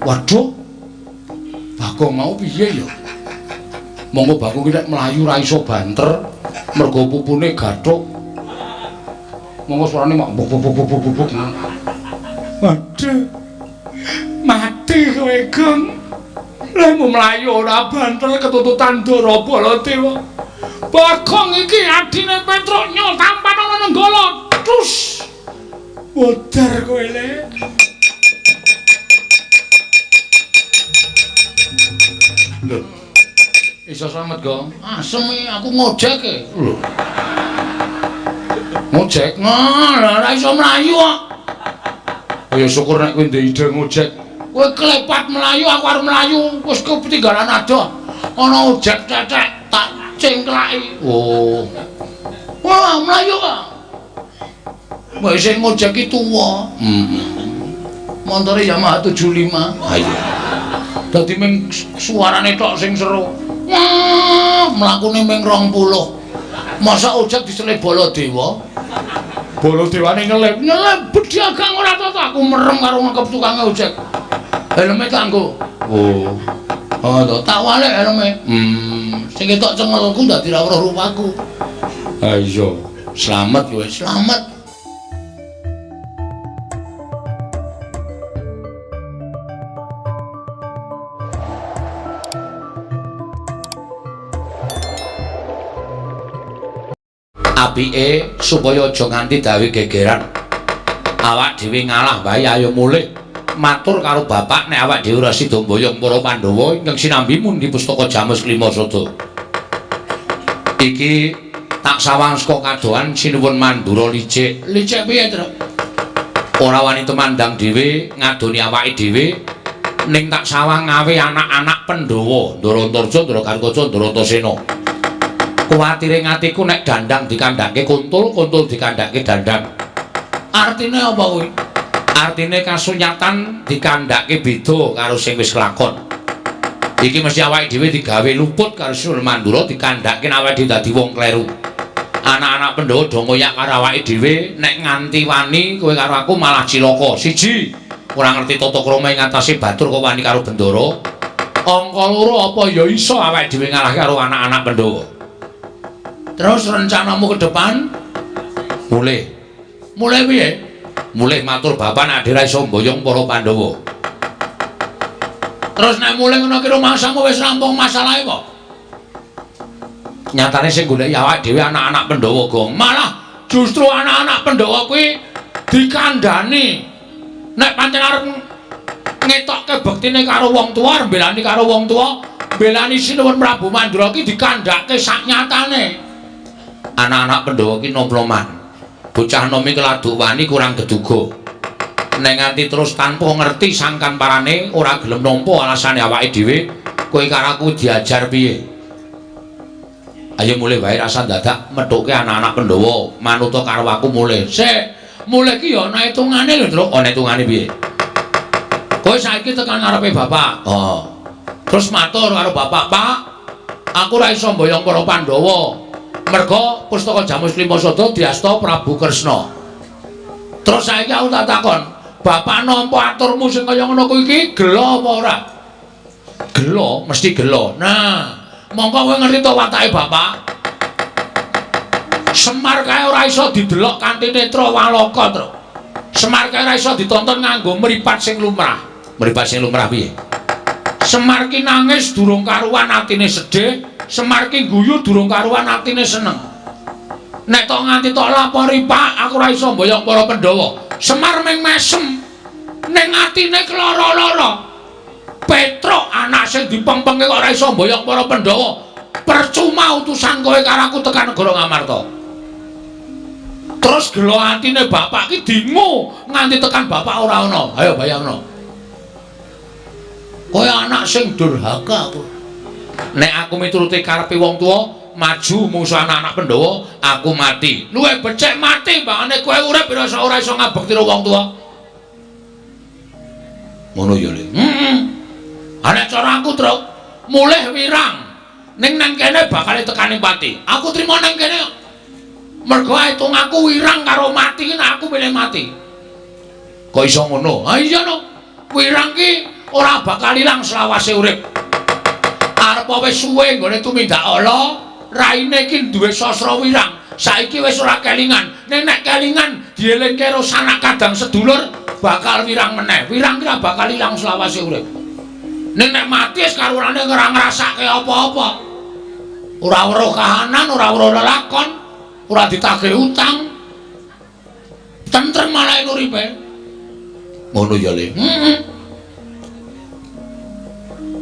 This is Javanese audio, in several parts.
Waduh. Bagong mau piye ya? Monggo Bagong ki nek mlayu ra iso banter, mergo pupune gathuk. Monggo suarane mak buk buk buk buk buk. Waduh. Mati kowe, Gong. Lehmu mlayu ora banter ketututan Ndara Baladewa. Bagong iki adine Petruk nyol tampan ana Nenggala. Tus. Modar kowe, Le. Lho. Iso slamet, Gong. Asem iki aku ngojek e. Lho. Ngojek? Nah, ora iso mlayu kok. Ya syukur nek kowe ndek ide ngojek. Kowe klepat mlayu, aku arep mlayu, wis ketinggalan adoh. Ana ojek tetek tak cengklaki. Oh. Wah, mlayu kok. Wah, sing ngojek ki tuwa. Heeh. Montore Yamaha 75. Ha iya. Dadi ming suarane tok sing seru. Wah, mlakune ming 20. Masa ojek diselip Baladewa? Baladewane nyelip, nyelip bedhagang ora tata aku merem karo ngekep tukange ojek. Helme kanggo. Oh. Oh, to tak walik helme. Sing ketok cengelku dadi ra weruh rupaku. Ha iya, slamet kowe, slamet. Apike supaya aja nganti dawe gegeran. Awak dhewe ngalah wae ayo mulih matur karo bapak nek awak dhewe ora sida mboyong para Pandhawa ingkang sinambi mundi pustaka Jamus Klima Sada. Iki tak sawang saka kadohan sinuwun Mandura licik. Licik piye, Truk? Ora wani tumandang dhewe ngadoni awake dhewe ning tak sawang ngawe anak-anak Pandhawa, Ndara Antarja, Ndara Gatotkaca, Ndara Antasena. Kuwatire ngatiku nek dandang dikandhake kuntul, kuntul dikandhake dandang. Artine apa kuwi? Artine kasunyatan dikandhake beda karo sing wis kelakon. Iki mesti awake dhewe digawe luput karo Sinuwun Mandura dikandhake awake dhewe dadi wong kleru. Anak-anak Pandhawa do ngoyak karo awake dhewe nek nganti wani kowe karo aku malah cilaka. Siji, ora ngerti tata krama ing atase batur kok wani karo Bendara. Angka loro apa ya iso awake dhewe ngalahke karo anak-anak Pandhawa. Terus rencanamu ke depan? Mulih. Mulih piye? Mulih matur bapak nek ade ra iso mboyong para Pandhawa. Terus nek mulih ngono ki rumangsamu wis rampung masalahe kok. Nyatane sing goleki awake dhewe anak-anak Pandhawa, Gong. Malah justru anak-anak Pandhawa kuwi dikandhani. Nek pancen arep ngetokke bektine karo wong tuwa, arep mbelani karo wong tuwa, mbelani Sinuwun Prabu Mandura ki dikandhake sak nyatane. Anak-anak Pandhawa ki nom-noman. Bocah nom iki laduk wani kurang geduga. Nek nganti terus tanpa ngerti sangkan parane ora gelem nampa alasane awake dhewe, kowe karo aku diajar piye? Ayo mulih wae rasa dadak methuke anak-anak Pandhawa, manuta karo aku mulih. Sik, mulih ki ya ana hitungane lho, Truk. Ana hitungane piye? Kowe saiki tekan ngarepe bapak. Oh. Terus matur karo bapak, "Pak, aku ora iso mboyong para Pandhawa. Merga pustaka Jamus Klima Sada diasta Prabu Kresna." Terus saiki aku tak takon, bapak nampa aturmu sing kaya ngono kuwi iki gela apa ora? Gela, mesti gela. Nah, mongko kowe ngerti to watake bapak? Semar kae ora iso didelok kanthi netra walaka, Truk. Semar kae ora iso ditonton nganggo mripat sing lumrah. Mripat sing lumrah piye? Semar ki nangis durung karuan atine sedih, Semar ki guyu durung karuan atine seneng. Nek tok nganti tok lapori, Pak, aku ora iso mboyong para Pandhawa. Semar ming mesem. Ning atine keloro-loro. Petruk anak sing dipengpenge kok ora iso mboyong para Pandhawa. Percuma utusan kowe karo aku tekan negara Ngamarta. Terus gelo atine bapak ki dingu nganti tekan bapak ora ana. Ayo bayangno. Kowe anak sing durhaka aku. Nek aku mituruti karepe wong tuwa, maju musuh anak-anak Pandhawa, aku mati. Luwih becik mati mbangane kowe urip ora iso ngabekti karo wong tuwa. Ngono ya, Le. Heeh. Nek cara aku, Truk, mulih wirang. Ning nang kene bakal tekane pati. Aku trimo nang kene. Mergo hitung aku wirang karo mati, nek aku milih mati. Kok iso ngono? Ha iya no. Wirang ki ora bakal ilang selawase urip. Arep wis suwe nggone tumindak ala, raine iki duwe sastra wirang. Saiki wis ora kelingan. Ning nek kelingan dielingke karo sanak kadang sedulur bakal wirang meneh. Wirang ki ora bakal ilang selawase urip. Ning nek mati wis karurane ora ngrasake apa-apa. Ora weruh kahanan, ora weruh lelakon, ora ditagih utang. Tentrem malah uripe. Ngono ya, Le. Heeh.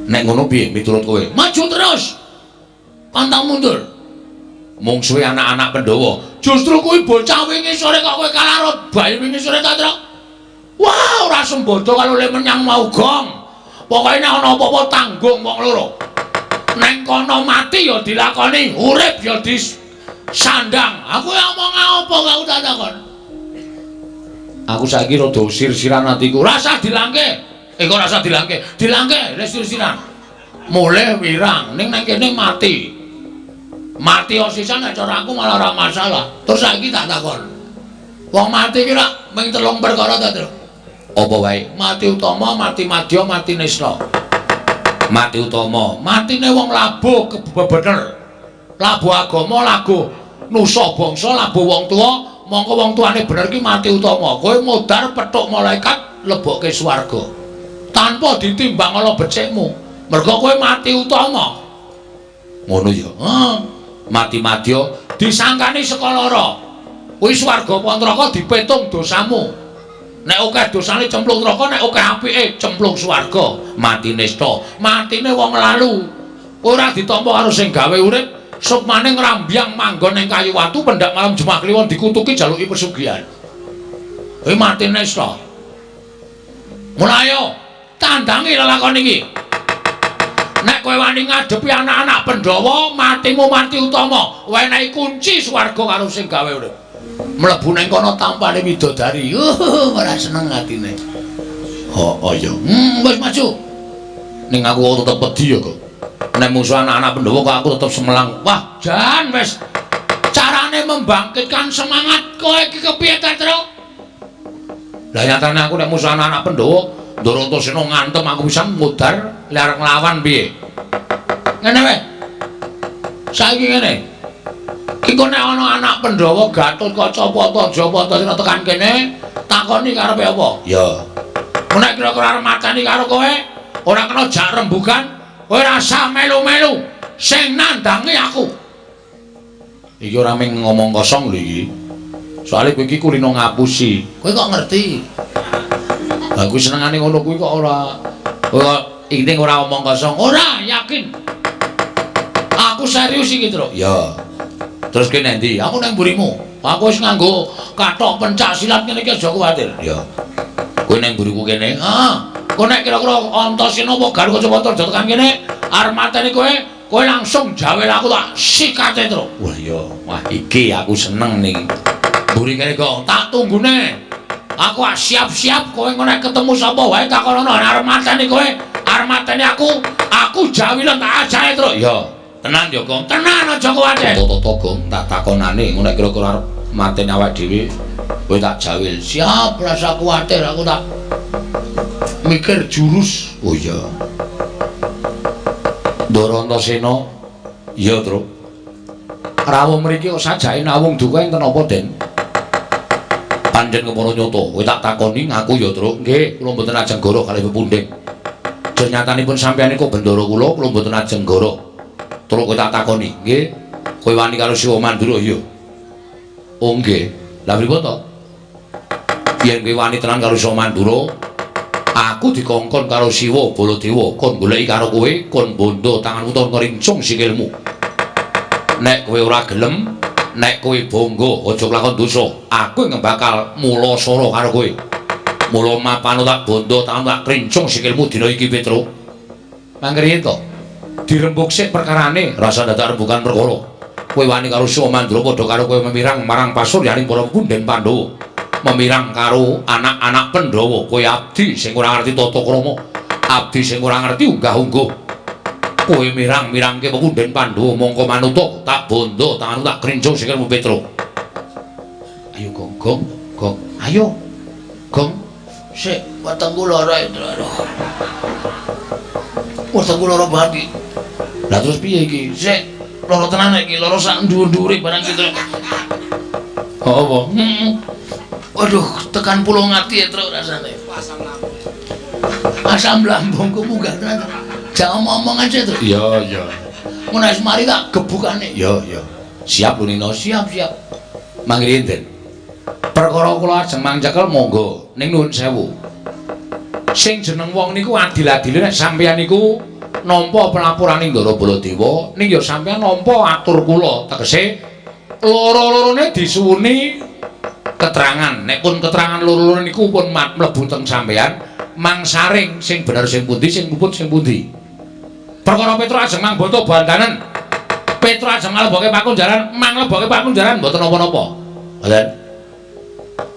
Nek ngono piye miturut kowe? Maju terus. Pantang mundur. Mungsuhe anak-anak Pandhawa. Justru kuwi bocah wingi sore kok kowe kalah karo bayi wingi sore ta, Truk? Wah, ora sembodo karo le menyang mau gong. Pokoke nek ana apa-apa tanggung wong loro. Neng kono mati ya dilakoni, urip ya disandang. Aku ya omong apa kok tak takon. Aku saiki rada sir-siran atiku. Rasa dilangke. Kok rasa dilangke? Dilangke le sir-siran. Mulih wirang, ning nang kene mati. Mati sisan nek cara aku malah ora masalah. Terus saiki tak takon. Wong mati ki rak mung telung perkara ta, Truk? Apa wae? Mati utama, mati madya, mati nista. Mati utama, matine wong labuh kebener. Labuh agama, labuh nusa bangsa, labuh wong tuwa, mongko wong tuane bener ki mati utama. Kowe modar petuk malaikat lebokke swarga. Tanpa ditimbang ala becikmu. Mergo kowe mati utama. Ngono ya. Heeh. Mati madya disangkani saka lara. Kuwi swarga apa neraka dipetung dosamu. Nek akeh dosane cemplung neraka, nek akeh apike cemplung swarga. Mati nista, matine wong lalu. Ora ditampa karo sing gawe urip, sukmane ngrambyang manggon ning kayu watu pendak malam Jumat Kliwon dikutuki jaluki pesugihan. Kuwi mati nista. Mulai ayo tandangi lelakon iki. Nek kowe wani ngadepi anak-anak Pandhawa, matimu mati utama, wenehi kunci swarga karo sing gawe urip. Mlebu nang kono tampane widodari. Ora seneng atine. Oh, iya. Wis maju. Ning aku kok tetep wedi ya kok. Nek musuh anak-anak Pandhawa kok aku tetep semelang. Wah, jan wis. Carane membangkitkan semangat kowe iki kepiye ta, Truk? Lah nyatane aku nek musuh anak-anak Pandhawa, Ndara Antasena ngantem aku bisa mudar lek arep nglawan piye? Ngene wae. Saiki ngene. Iki kok nek ana anak Pandhawa Gatotkaca Antaja tekan kene, takoni karepe apa? Ya. Nek kira-kira arep mateni karo kowe, ora kena jak rembugan, kowe rasa melu-melu sing nandangi aku. Iki ora mung ngomong kosong lho iki. Soale kowe iki kulino ngapusi. Kowe kok ngerti? Lah kuwi senengane ngono kuwi kok ora kok inting ora omong kosong. Ora, yakin. Aku serius iki, Truk. Ya. Terus kowe nang ndi? Aku nang mburimu. Aku wis nganggo kathok pencak silat ngene iki aja kuwatir. Ya. Kowe nang mburiku kene. Heeh. Kowe nek kira-kira Antasena apa Garuda Aja tekan kene, arep mateni kowe, kowe langsung jawel aku tak sikate, Truk. Wah iya, wah iki aku seneng niki. Mburi kene kok tak tunggune. Aku siap-siap kowe engko nek ketemu sapa wae takonono arep mateni kowe, arep mateni aku, aku jawilen tak ajahe, Truk. Ya. Tenan ya, Gong. Tenan aja kuwatir. Toto Gong tak takonane engko nek kira-kira arep mateni awake dhewe, kowe tak jawil. Siap, rasa kuwatir aku tak mikir jurus. Oh iya. Ndara Antasena, iya, Truk. Rawuh mriki kok sajake nawung duka enten apa, Den? Pancen kepara nyata, kowe tak takoni ngaku ya, Truk. Nggih, kula mboten ajeng goroh kalih pepundhen. Nyatanipun sampeyan niku bendara kula, kula mboten ajeng goroh. Truk kowe tak takoni, nggih. Kowe wani karo Siwa Mandura ya? Oh nggih. Lah pripun to? Yen kowe wani tenan karo Siwa Mandura, aku dikongkon karo Siwa Baladewa kon goleki karo kowe, kon bondo tanganmu tur ngrincung sikilmu. Nek kowe ora gelem, nek kowe bangga aja kelakon dosa, aku ing bakal mulasara karo kowe. Mula mapano tak bondo tanganmu tak krincung sikilmu dina iki, Petruk. Mangkriye to? Dirembug sik perkarane, rasa dadak rembugan perkara. Kowe wani karo Siwa Mandura padha karo kowe memirang marang pasuryaning para punden Pandhawa. Memirang karo anak-anak Pandhawa, kowe abdi sing ora ngerti tata krama, abdi sing ora ngerti unggah-ungguh. Kowe mirang-mirangke pepunden Pandhawa mongko manuta tak bondo tanganmu tak krincung sikilmu, Petruk. Ayo Gong, Gong, Gong. Ayo. Gong. Sik, wetengku lara itu. Aduh. Wetengku lara banget iki. Lah terus piye iki? Sik, lara tenan iki, lara sak dhuwur-dhuwure barang iki, Truk. Oh, apa? Heeh. Waduh, tekan Pulau Ngati ya, Truk, rasane. Asam lambung. Asam lambungku munggah tenan. Jangan omong-omong aja, Truk. Iya, iya. Mun wis mari tak gebukane. Iya, iya. Siap lho Nino, Siap, siap. Mangke enten. Perkara kula ajeng mangcekel monggo ning nuwun sewu. Sing jeneng wong niku adil-adile nek sampeyan niku nampa pelapurane Ndara Baladewa, ning ya sampeyan nampa atur kula, tegese loro-lorone disuwuni keterangan. Nek pun keterangan loro-lorone niku pun mlebu teng sampeyan, mangsaring sing bener sing pundi, sing luput sing pundi. Perkara Petruk ajeng mangboto bandanen. Petruk ajeng nglebokke pakunjaran, manglebokke pakunjaran mboten napa-napa. Mboten.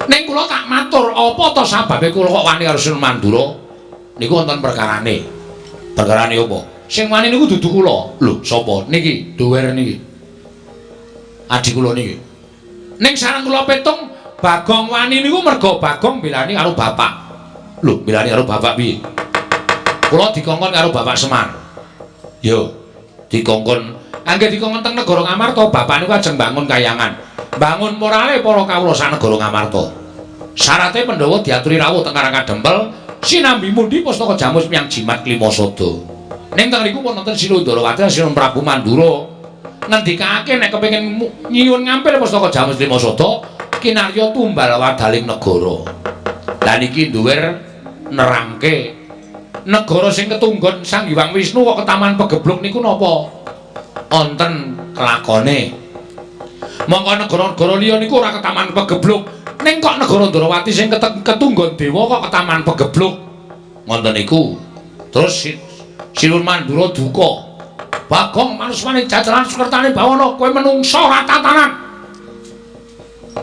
Ning kula tak matur, apa to sababe kula kok wani karo Sinuwun Mandura? Niku wonten perkarane. Perkarane apa? Sing wani niku dudu kula. Lho, sapa? Niki, duwer niki. Adi kula niki. Ning sareng kula petung Bagong wani niku merga Bagong belani karo bapak. Lho, belani karo bapak piye? Kula dikongkon karo Bapak Semar. Yo, dikongkon angge dikongkon teng negara Ngamarta, bapak niku ajeng bangun kayangan. Bangun morale para kawula sak negara Ngamarta. Syarate Pandhawa diaturi rawuh teng Karang Kadempel sinambi mundi pustaka jamus miyang jimat Klimasada. Ning teng riku pun wonten Sinuwun Ndarawati Sinuwun Prabu Mandura ngendikake nek kepengin nyuwun ngampil pustaka jamus Klimasada kinarya tumbal wadaling negara. Lah niki duwer nerangke negara sing ketunggon Sang Hyang Wisnu kok ketaman pegebluk niku napa? Wonten kelakone. Mongko negara-negara liya niku ora ketaman pegebluk. Ning kok negara Ndarawati sing ketunggon dewa kok ketaman pegebluk. Ngoten niku. Terus Sinuwun Mandura duka. Bagong manusmane jajaran sukertane bawana kowe menungsa ora tatanan.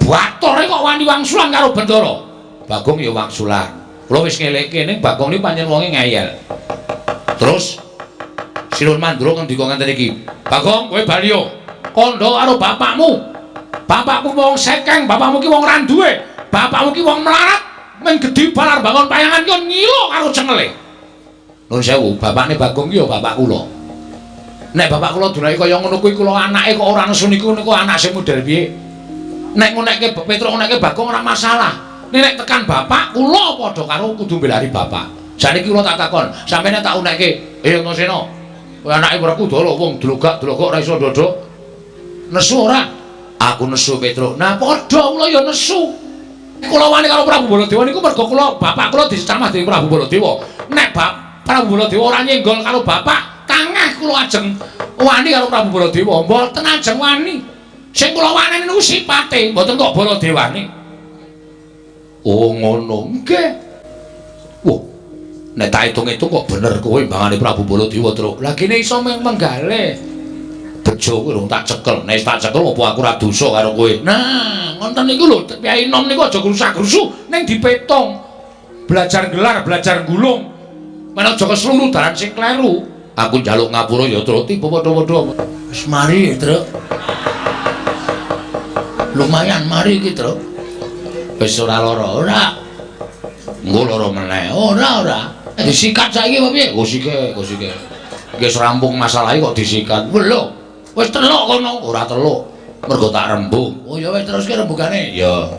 Batore kok wani wangsulan karo Bendara. Bagong ya wangsulan. Kula wis ngeleke ning Bagong niku pancen wonge ngeyel. Terus Sinuwun Mandura ngendika ngenten iki. Bagong kowe bali yo. Kandha karo bapakmu. Bapakku wong sekeng, bapakmu ki wong ra duwe. Bapakmu ki wong melarat, mung gedhi balar bangun payangan ki ngilo karo cengele. Nuwun sewu, bapakne Bagong ki ya bapak kula. Nek bapak kula dunake kaya ngono kuwi kula anake kok ora nesu niku niku anak sing model piye? Nek ngunekke Petruk ngunekke Bagong ora masalah. Nek nek tekan bapak kula padha karo kudu mbelani bapak. Saniki kula tak takon, sampeyan tak unekke, Antasena. Kowe anake Werkudara wong dlogak-dlogok ora iso ndodok. Nesu ora? Aku nesu Petruk. Nah padha kula ya nesu. Kula wani karo Prabu Baladewa niku mergo kula bapak kula dicamah dening Prabu Baladewa. Nek Prabu Baladewa ora nyenggol karo bapak, tangah kula ajeng wani karo Prabu Baladewa. Mboten ajeng wani. Sing kula waneni niku sipate, mboten kok Baladewane. Oh ngono. Nggih. Wah. Nek tak hitung-hitung kok bener kowe mbangane Prabu Baladewa, Truk. Lah kene iso menggale. Bejo kuwi rung tak cekel. Nek tak cekel apa aku ora dosa karo kowe. Nah, ngoten niku lho, Kyai Nom niku aja grusak-grusu ning dipetung. Belajar gelar, belajar gulung. Men aja kesluru dalan sing kleru. Aku njaluk ngapura ya, Truk, tiba padha-padha. Wis mari, Truk. Lumayan mari iki, Truk. Wis ora lara, ora. Engko lara meneh. Ora, ora. Disikat saiki apa piye? Go sike, go sike. Wis rampung masalahe kok disikat. Lho, wis teluk kono. Ora teluk. Mergo tak rembug. Oh ya wis teruske rembugane. Ya.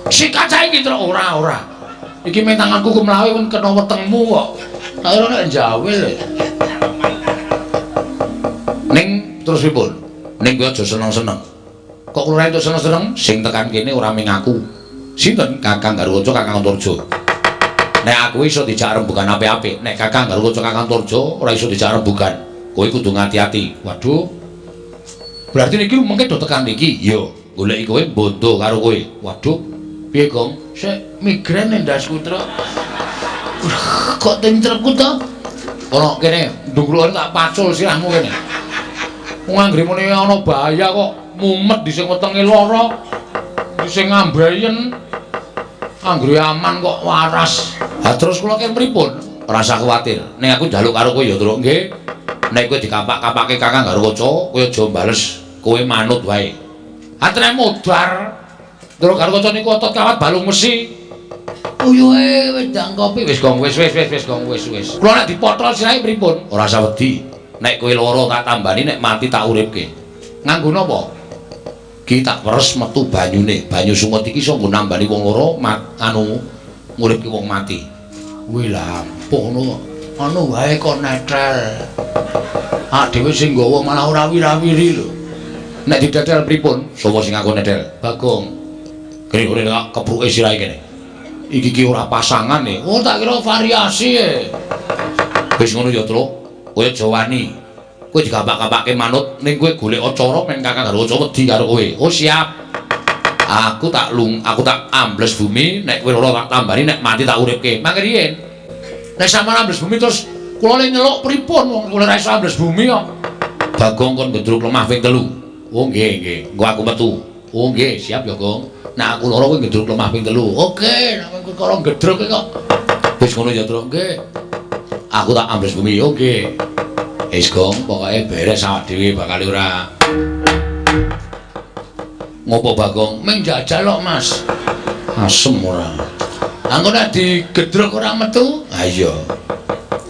Sikat saiki, Truk. Ora, ora. Iki men tanganku kemlawe pun kena wetengmu kok. Tak kira nek njawil. Ning terus pripun? Ning kowe aja seneng-seneng. Kok ora entuk seneng-seneng? Sing tekan kene ora ming aku. Sinten? Kakang Garwaca, Kakang Antarja. Nek aku iso dijak rembugan apik-apik, nek Kakang Garwaca, Kakang Antarja ora iso dijak rembugan. Kowe kudu ngati-ati. Waduh. Berarti niki mengke do tekan niki. Iya, goleki kowe bondo karo kowe. Waduh. Piye, Gong? Sik migrain ndasku, Truk. Kok tentrepku to? Ono kene, ndungkluk tak pacul sirahmu kene. Wong anggere muni ana bahaya kok mumet dhisik wetenge lara, dhisik ngambeyen. Anggere aman kok waras. Ha terus kula ken pripun? Ora usah kuwatir. Ning aku njaluk karo kowe ya, Truk. Nggih. Nek kowe dikapak-kapake Kakang Garwaca, kowe aja bales. Kowe manut wae. Atene modar. Truk Garwaca niku otot kawat balung mesi. Uyuhe wedang kopi wis gong wis wis wis wis gong wis wis. Kula nek dipotol sirahe pripun? Ora usah wedi. Nek kowe lara tak tambani, nek mati tak uripke. Nganggo napa? Ki tak peres metu banyune. Banyu sungut iki iso nggo nambani wong lara anu nguripke wong mati. Kuwi lampuh ngono. Anu wae kok netel. Ah dhewe sing nggawa malah ora wirawiri lho. Nek ditetel pripun? Sapa sing aku netel? Bagong. Kene-kene kepruke sirahe kene. Iki ki ora pasangan e. Oh tak kira variasi e. Wis ngono ya, Truk. Kowe aja wani. Kowe digapak-gapake manut ning kowe golek cara men Kakang Garukaca wedi karo kowe. Oh siap. Aku tak lung, aku tak ambles bumi, nek kowe ora tak tambani, nek mati tak uripke. Mangke riyen. Nek sampeyan ambles bumi terus kula le nyeluk pripun wong kula ora iso ambles bumi kok. Bagong kon gedruk lemah ping 3. Oh nggih nggih, engko aku metu. Oh nggih, siap ya, Gong. Nek aku lara kowe gedruk lemah ping 3. Oke, nek kowe karo gedruk kok. Wis ngono ya, Truk. Nggih. Aku tak ambles bumi. Oh nggih. Wis, Gong, pokoke beres awak dhewe bakal ora. Ngopo Bagong? Ming jajal kok, Mas. Asem ora. Engko nek digedruk ora metu? Ha iya.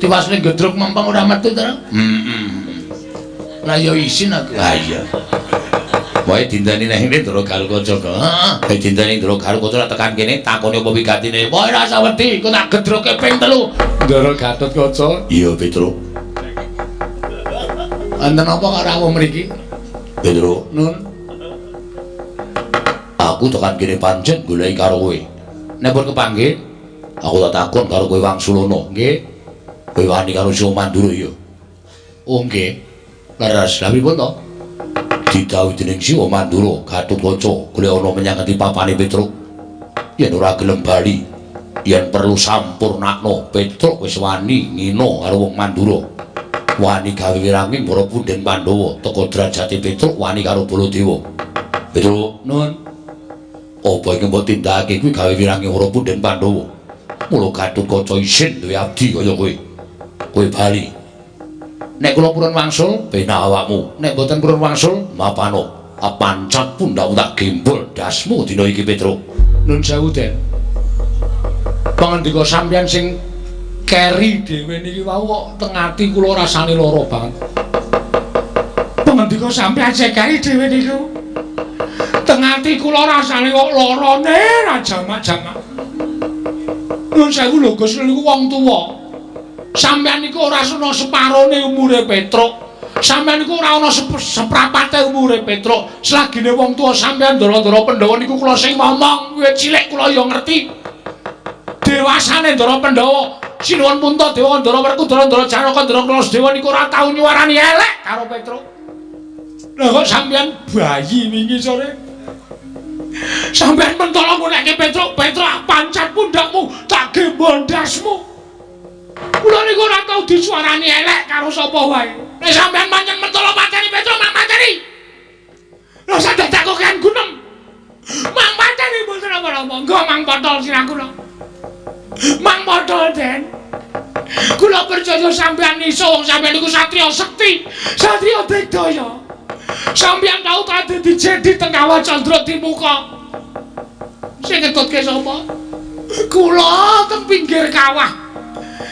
Tiwasne gedruk mempeng ora metu ta? Heeh. Lah ya isin aku. Ha iya. Wae dinteni nang ngene Ndara Garukaca kok. Heeh, dinteni Ndara Garukaca tekan kene takone apa wigatine. Wae ora usah wedi, engko tak gedruke ping 3. Ndara Gatotkaca. Iya, Petruk. Enten apa kok rawuh mriki? Petruk, nun. Aku tekan kene pancen goleki karo kowe. Nek pun kepanggih, aku tak takon karo kowe Wangsulana. Nggih. Kowe wani karo Siwa Mandura ya? Oh nggih. Leres. Lha pripun to? Didhawuhi dening Siwa Mandura, Gatotkaca golek ana menyang ngendi papane Petruk. Yen ora gelem bali, yen perlu sampurnakno, Petruk wis wani ngina karo wong Mandura. Wani gawe wiranging para punden Pandhawa, teka derajate Petruk wani karo Baladewa. Petruk, nun. Apa iki mbok tindakake kuwi gawe wiranging para punden Pandhawa? Mula Gatotkaca isin duwe abdi kaya kowe. Kowe bali. Nek kula purun wangsul, penak awakmu. Nek mboten purun wangsul, mapano. Pancat pundhakmu tak gembol dasmu dina iki Petruk. Nun sewu, Den. Pangendika sampeyan sing keri dhewe niki wau kok teng ati kula rasane lara banget. Pangendika sampeyan sing keri dhewe niku teng ati kula rasane kok larane ra jamak-jamak. Nun sewu lho Gus, niku wong tuwa. Sampeyan niku ora ana separone umure Petruk. Sampeyan niku ora ana seprapate umure Petruk. Selagine wong tuwa sampeyan ndara-ndara Pandhawa niku kula sing ngomong, wiwit cilik kula ya ngerti. Dewasane Ndara Pandhawa, Sinuwun Puntadewa, Ndara Werkudara, Ndara Janaka, Ndara Kaladewa niku ora tau nyuwarani elek karo Petruk. Lah kok sampeyan bayi wingi sore? Sampeyan mentala ngunekke Petruk, Petruk pancat pundhakmu, tak gembol ndasmu. Kula niku ora tau disuarani elek karo sapa wae. Nek sampeyan pancen mentala mateni Petruk, mang mateni. Lha sadadak kok kan gunem. Mang mateni mboten napa-napa. Nggo mang potol sirah kula. Mang potol, Den. Kula percaya sampeyan iso, wong sampeyan niku satriya sekti, satriya digdaya. Sampeyan tau dadi jedi teng Kawah Candra Dimuka. Sing ngetutke sapa? Kula teng pinggir kawah.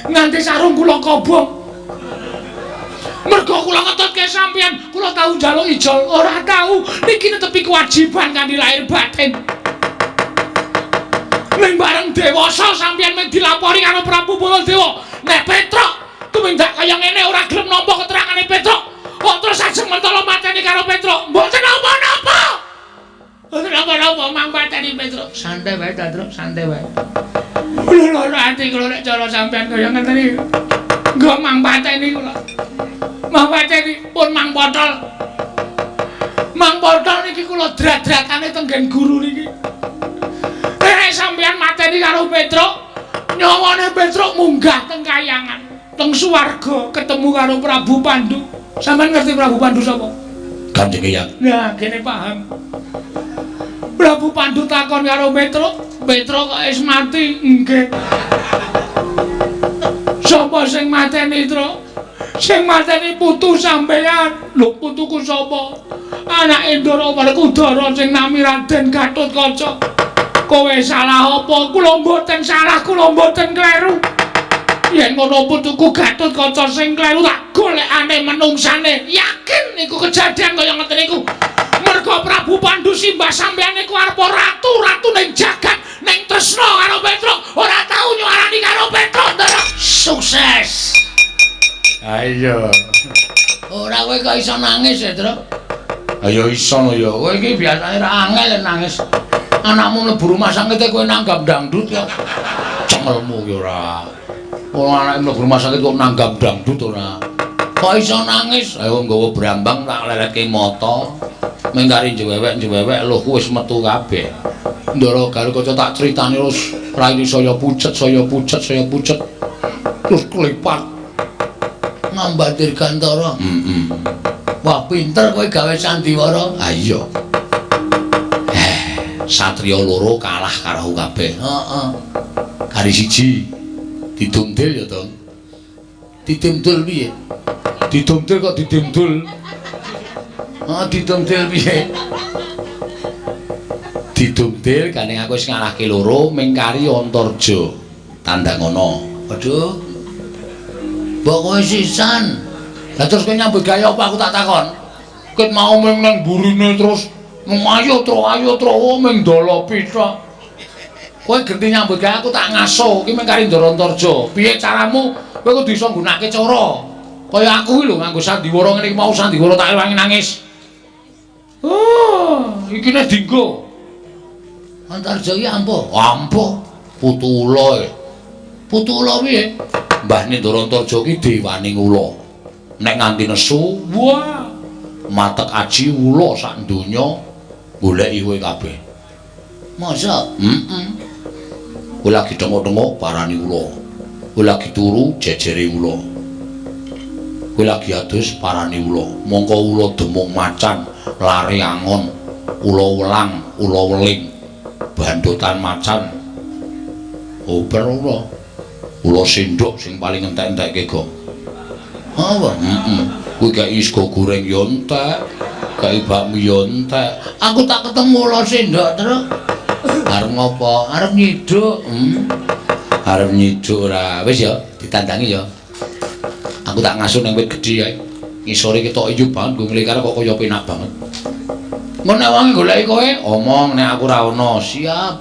Nganti sarung kula kobong. Mergo kula ngetutke sampeyan, kula tau njaluk ijol, ora tau. Niki netepi kewajiban kanthi lahir batin. Ning bareng dewasa sampeyan mung dilapori karo Prabu Baladewa. Nek Petruk tumindak kaya ngene ora gelem nampa keterangane Petruk, kok terus ajeng mentala mateni karo Petruk. Mboten napa-napa. Mboten napa-napa mang mateni Petruk. Santai wae, Truk, santai wae. Lho ati kula nek cara sampeyan kaya ngeten iki. Nggo mang pateni kula. Mang pateni pun mang potol. Mang potol niki kula drat-dratane teng nggen guru niki. Nek sampeyan mateni karo Petruk, nyawane Petruk munggah teng kayangan, teng swarga ketemu karo Prabu Pandu. Sampeyan ngerti Prabu Pandu sapa? Kanjeng Eyang. Nah, kene paham. Prabu Pandu takon karo Petruk, Petruk kok wis mati? Nggih. Sapa sing mateni, Truk? Sing mateni putu sampeyan. Lho, putuku sapa? Anake Ndara Werkudara sing nami Raden Gatotkaca. Kowe salah apa? Kula mboten salah, kula mboten kleru. Yen ngono putuku Gatotkaca sing kleru tak golekane menungsane. Yakin niku kejadian kaya ngeten niku. Merga Prabu Pandu simbah sampeyan niku arep ratu, ratu ning jagat, ning tresna karo Petruk, ora tau nyuarani karo Petruk, Ndara. Sukses. Ayo. Ora kowe kok iso nangis ya, Truk? Ayo iso no ya. Kowe iki biasane ra angel nangis. Anakmu mlebu rumah sakit kowe nanggap dangdut ya. Cengelmu ki ora. Wong anake mlebu rumah sakit kok nanggap dangdut ora. Kok iso nangis? Ayo nggawa brambang tak leletke mata. Ming kari njewewek-njewewek luhku wis metu kabeh. Ndara Garukaca tak critani terus raine saya pucet, saya pucet, saya pucet. Terus klipat ngambar Dirgantara. Heeh. Wah, pinter kowe gawe sandiwara. Ha iya. Satriya loro kalah karo kabeh. Heeh. Kari siji didumdil ya, Tong. Didumdul piye? Didumdil kok didumdul. Heeh, didumdil piye? Didumdil gandeng aku wis ngalahke loro ming kari Antarja. Tandang ana. Waduh. Mbok kowe sisan. Lah terus kowe nyambut gawe apa aku tak takon? Ket mau ming nang burine terus ayo tro ayo tro ming dolopi tok. Kowe genti nyambut gawe aku tak ngaso iki ming kari Ndara Antarja. Piye caramu? Kowe kudu iso nggunakake cara. Kaya aku iki lho nganggo sandiwara ngene iki mau sandiwara tak ewangi nangis. Oh, iki nek dinggo. Antarja iki ampuh. Ampuh. Putu ula e. Putu ula piye? Mbahne Ndara Antarja iki dewaning ula. Nek nganti nesu, wah, matek aji ula sak donya goleki kowe kabeh. Masa? Heeh. Kowe lagi thenguk-thenguk parani ula. Kowe lagi turu jejere ula. Kowe lagi adus parani ula. Mongko ula demung macan, lare angon, ula welang, ula weling, bandotan macan. Oper ula. Ula sendok sing paling entek-entekke go. Apa? Heeh. Kuwi kei sego goreng yo entek, kei bakmi yo entek. Aku tak ketemu ula sendok terus. Arep ngopo? Arep nyiduk. Arep nyiduk ora. Wis ya, ditandangi ya. Aku tak ngasuh ning wit gedhe kae. Ngisore ketok ijo banget nggo nglekar kok kaya penak banget. Mun nek wong goleki kowe, omong nek aku ora ono, siap.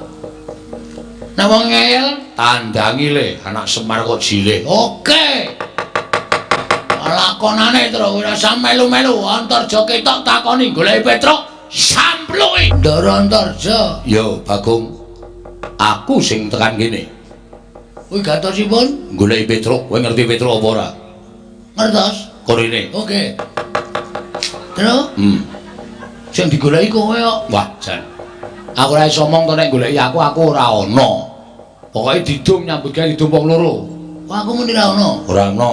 Nek wong ngeyel, tandangi le, anak Semar kok jilih. Oke. Lakonane terus ora usah melu-melu, Antarja ketok takoni goleki Petruk, sampluki. Ndara Antarja. Yo, Bagong. Aku sing tekan kene. Kuwi gatosipun goleki Petruk. Kowe ngerti Petruk apa ora? Ngertos. Korene. Oke. Terus? Sing digoleki kowe kok. Wah, jan. Aku ora iso omong to nek goleki aku, aku ora ana. Pokoke didum nyambut gawe didum wong loro. Wah, aku muni ora ana. Ora ana.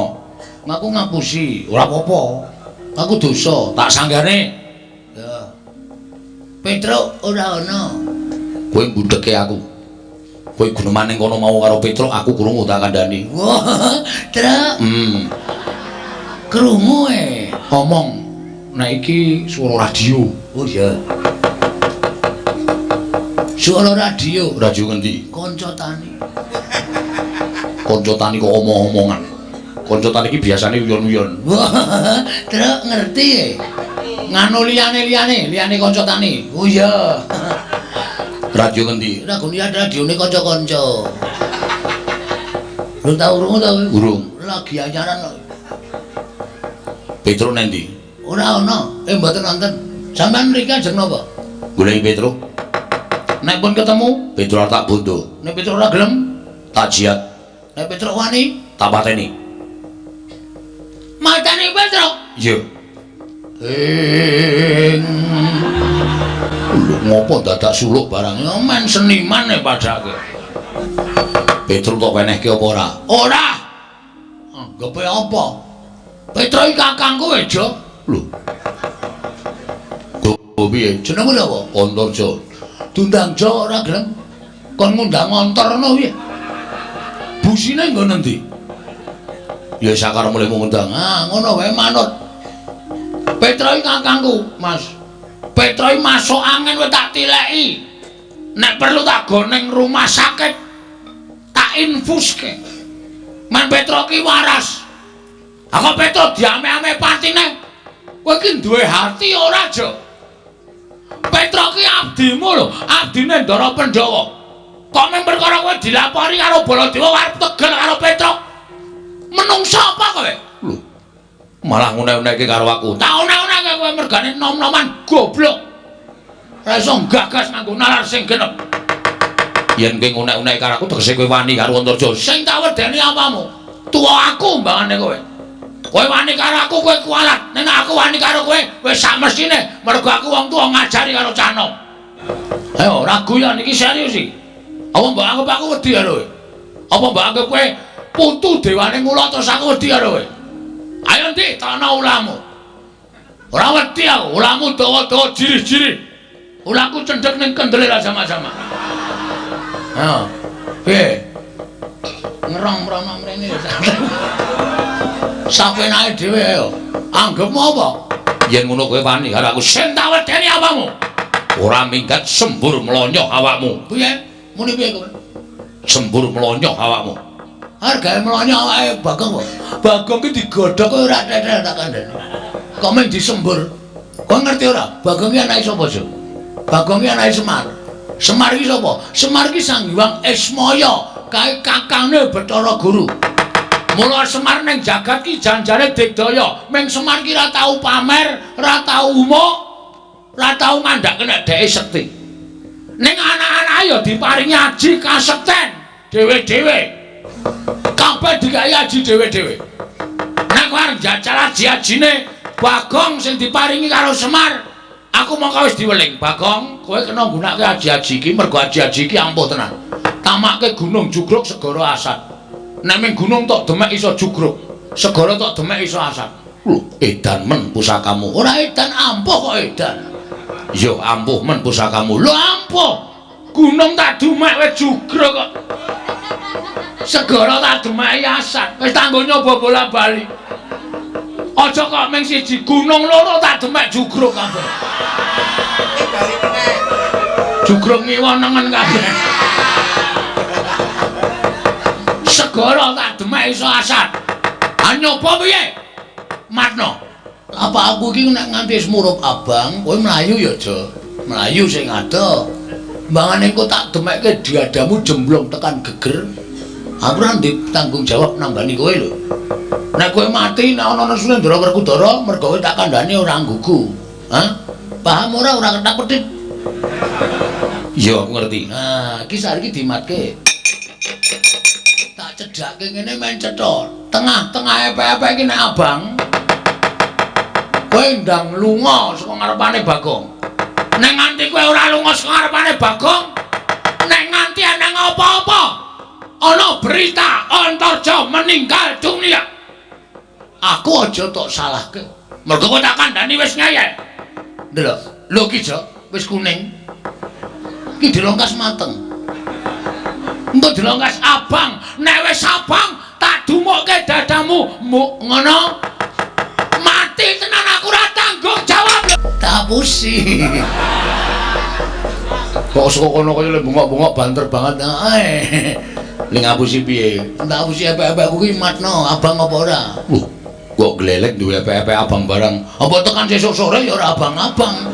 Aku ngapusi, ora apa-apa. Aku dosa, tak sanggane. Ya. Petruk ora ana. Kowe mbundheke aku. Kowe guneman ning kono mau karo Petruk, aku krungu tak kandhani. Wah, Truk. Krungu e. Omong nek iki swara radio. Oh iya. Swara radio. Radio ngendi? Kanca tani. Kanca tani kok omong-omongan. Kanca tani iki biasane uyon-uyon. Wah, Truk ngerti e. Nganu liyane-liyane, liyane kanca tani. Oh iya. Radio ngendi? Ragone radione kanca-kanca. Lu tau krungu ta kowe? Urung. Lagi anyaran kok. Petruk nendi? Ora ana. Mboten wonten. Sampeyan mriki ajeng napa? Goleki Petruk. Nek pun ketemu, Petruk tak bondo. Nek Petruk ora gelem, tak jiat. Nek Petruk wani, tak pateni. Mateni Petruk? Iya. Lho ngopo dadak suluk barang? Ya men seniman e padake. Petruk tok wenehke apa ora? Ora. Anggepe apa? Petruk iki kakangku e, Jo. Lho. Kok piye? Jenengmu lho apa? Antarja. Diundang Jo ora gelem. Kon ngundang ngontor ngono piye? Busine nggo nendi? Ya sakarep mulih ngundang. Ah, ngono wae manut. Petruk iki kakangku, Mas. Petruk iki masuk angin wis tak tileki. Nek perlu tak go ning rumah sakit, tak infuske. Men Petro ki waras. Aku Petro diame-ame patine. Kowe ki duwe hati ora, Jo? Petro ki abdimu lho, abdine Ndara Pandhawa. Kok mung perkara kowe dilapori karo Baladewa arep tegel karo Petro? Menungsa apa kowe? Lho, malah ngune-uneke karo aku. Tak une-uneke kowe mergane nom-noman goblok. Ora iso gagas nganggo nalar sing genep. Yen kowe ngune-uneke karo aku tegese kowe wani karo Antarja. Sing tak wedeni apamu? Tuwa aku mbangane kowe. Kowe wani karo aku kowe kualat. Nek aku wani karo kowe wis samestine mergo aku wong tuwa ngajari karo cah nom. Ayo ora guyon iki serius iki. Apa mbok anggap aku wedi karo kowe? Apa mbok anggap kowe putu dewane mula terus aku wedi karo kowe? Ayo ndi tono ulamu. Ora wedi aku, ulamu dawa-dawa jirih-jirih. Ulaku cendhek ning kendele ra sama-sama. Ayo. Piye? Ngerong mrono mrene ya. Sapenake dhewe ayo. Anggepmu apa? Yen ngono kowe wani karo aku, sing tak wedeni apamu? Ora minggat sembur mlonyoh awakmu. Piye? Muni piye kowe? Sembur mlonyoh awakmu. Arep gawe mlonyoh awake Bagong kok. Bagong ki digodhog kowe ora tetel tak kandhani. Kok mung disembur. Kowe ngerti ora? Bagong ki anake sapa, Jo? Bagong ki anake Semar. Semar ki sapa? Semar ki Sang Hyang Ismaya, kae kakangne Bathara Guru. Mula Semar ning jagat ki janjane digdaya. Ming Semar ki ora tau pamer, ora tau umuk, ora tau ngandhake nek dheke sekti. Ning anak-anake ya diparingi aji kasekten dhewe-dhewe. Kabeh dikai aji dhewe-dhewe. Nek kowe arep njajal aji-ajine Bagong sing diparingi karo Semar, aku mongko wis diweling. Bagong, kowe kena nggunakake aji-aji iki mergo aji-aji iki ampuh tenan. Tamake gunung jugruk segara asat. Nek ming gunung tok demek iso jugruk, segara tok demek iso asat. Lho, edan men pusakamu. Ora edan, ampuh kok edan. Ya ampuh men pusakamu. Lho ampuh. Gunung tak demek wis jugruk kok. Segara tak demeki asat. Wis tanggo nyoba bola-bali. Aja kok ming siji gunung loro tak demek jugruk kabeh. Jugruk ngiwa nengen kabeh. Segara tak demek iso asat. Ha nyoba piye? Matno. Apa aku iki nek nganti wis murup abang, kowe mlayu ya, Jo. Mlayu sing adoh. Mbangane engko tak demekke diadamu jemblong tekan geger. Aku ora ndek tanggung jawab nambani kowe lho. Nek kowe mati nek ana nesune Ndara Werkudara, mergo kowe tak kandhani ora nggugu. Hah? Paham ora? Ora ketak-ketik. Iya, aku ngerti. Nah, iki saiki dimatke. Tak cedhake ngene men cetha. Tengah-tengah epek-epek iki nek abang. Kowe ndang lunga saka ngarepane Bagong. Nek nganti kowe ora lunga saka ngarepane Bagong, nek nganti ana apa-apa, ana berita Antarja meninggal dunia. Aku aja tok salahke. Mergo kowe tak kandhani wis ngeyel. Ndelok, lho ki Jo, wis kuning. Ki dilongkas mateng. Engko dilongkas abang. Nek wis abang tak dumukke dadamu. Muk ngono. Mati tenan aku ora tanggung jawab. Tak pusi. Kok saka kono kaya bengok-bengok banter banget. Ae. Ning ngapusi piye? Tak pusi epek-epekku ki matno abang apa ora? Lho, kok glelek duwe epek-epek abang barang. Apa tekan sesuk sore ya ora abang-abang.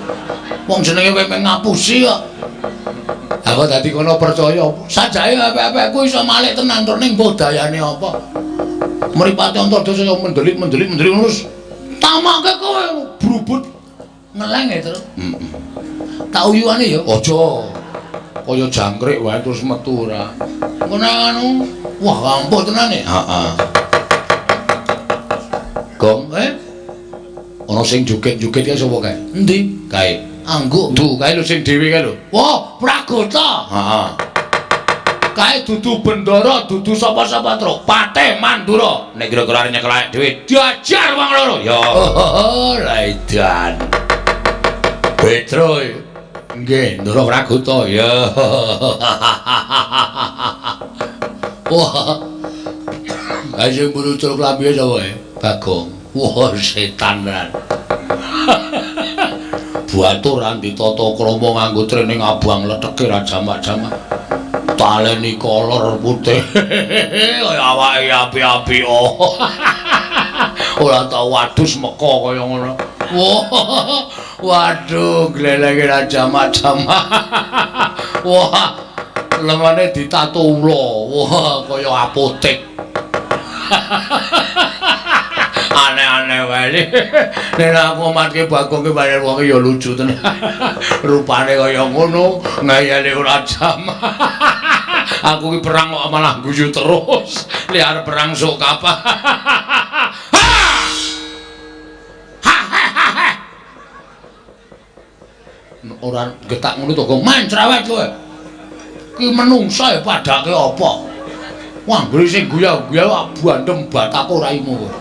Wong jenenge kowe ngapusi kok. Aku dadi kono percaya. Sajake epek-epekku iso malik tenan tur ning mbok dayane apa. Mripate Antarja saya mendelik-mendelik mendelik terus tamake kowe brubut ngeleng ya terus. Heeh. Tak uyuane ya aja. Kaya jangkrik wae terus metu ora. Ngono anu, wah ampuh tenan e. Heeh. Gong, Ana sing joget-joget kae sapa kae? Endi? Kae. Angguk. Du, kae lho sing dhewe kae lho. Wah, Pragota. Heeh. Kae dudu bendara, dudu sapa-sapa truk. Patih Mandura. Nek kira-kira arep nyekel awake dhewe, diajar wong loro. Ya. Lah edan. Petro. Nggih, Ndara Pragota. Ya. Wah. Kae sing mburu celuk lambiye sapa e? Bagong. Wah, setan tenan. Batur andi tata krama nganggo training abang leteke ra jamak-jamak. Taleni kolor putih. Kaya awake api-api. Oh. Ora tau adus meka kaya ngono. Wah, waduh, glelenge ra jamak-jamak. Wah, lengane ditato ula. Wah, kaya apotek. Aneh-aneh wae. Nek aku matke Bagong ki bayar wong ya lucu tenan. Rupane kaya ngono, ngayale ora jamak. Aku ki perang kok malah guyu terus. Liar perang sok kapan. Ora getak ngono to, Gong. Man cerewet kowe. Ki menungsa ya padake apa? Wah, anggere sing guya-guya bandem batako raimu kowe.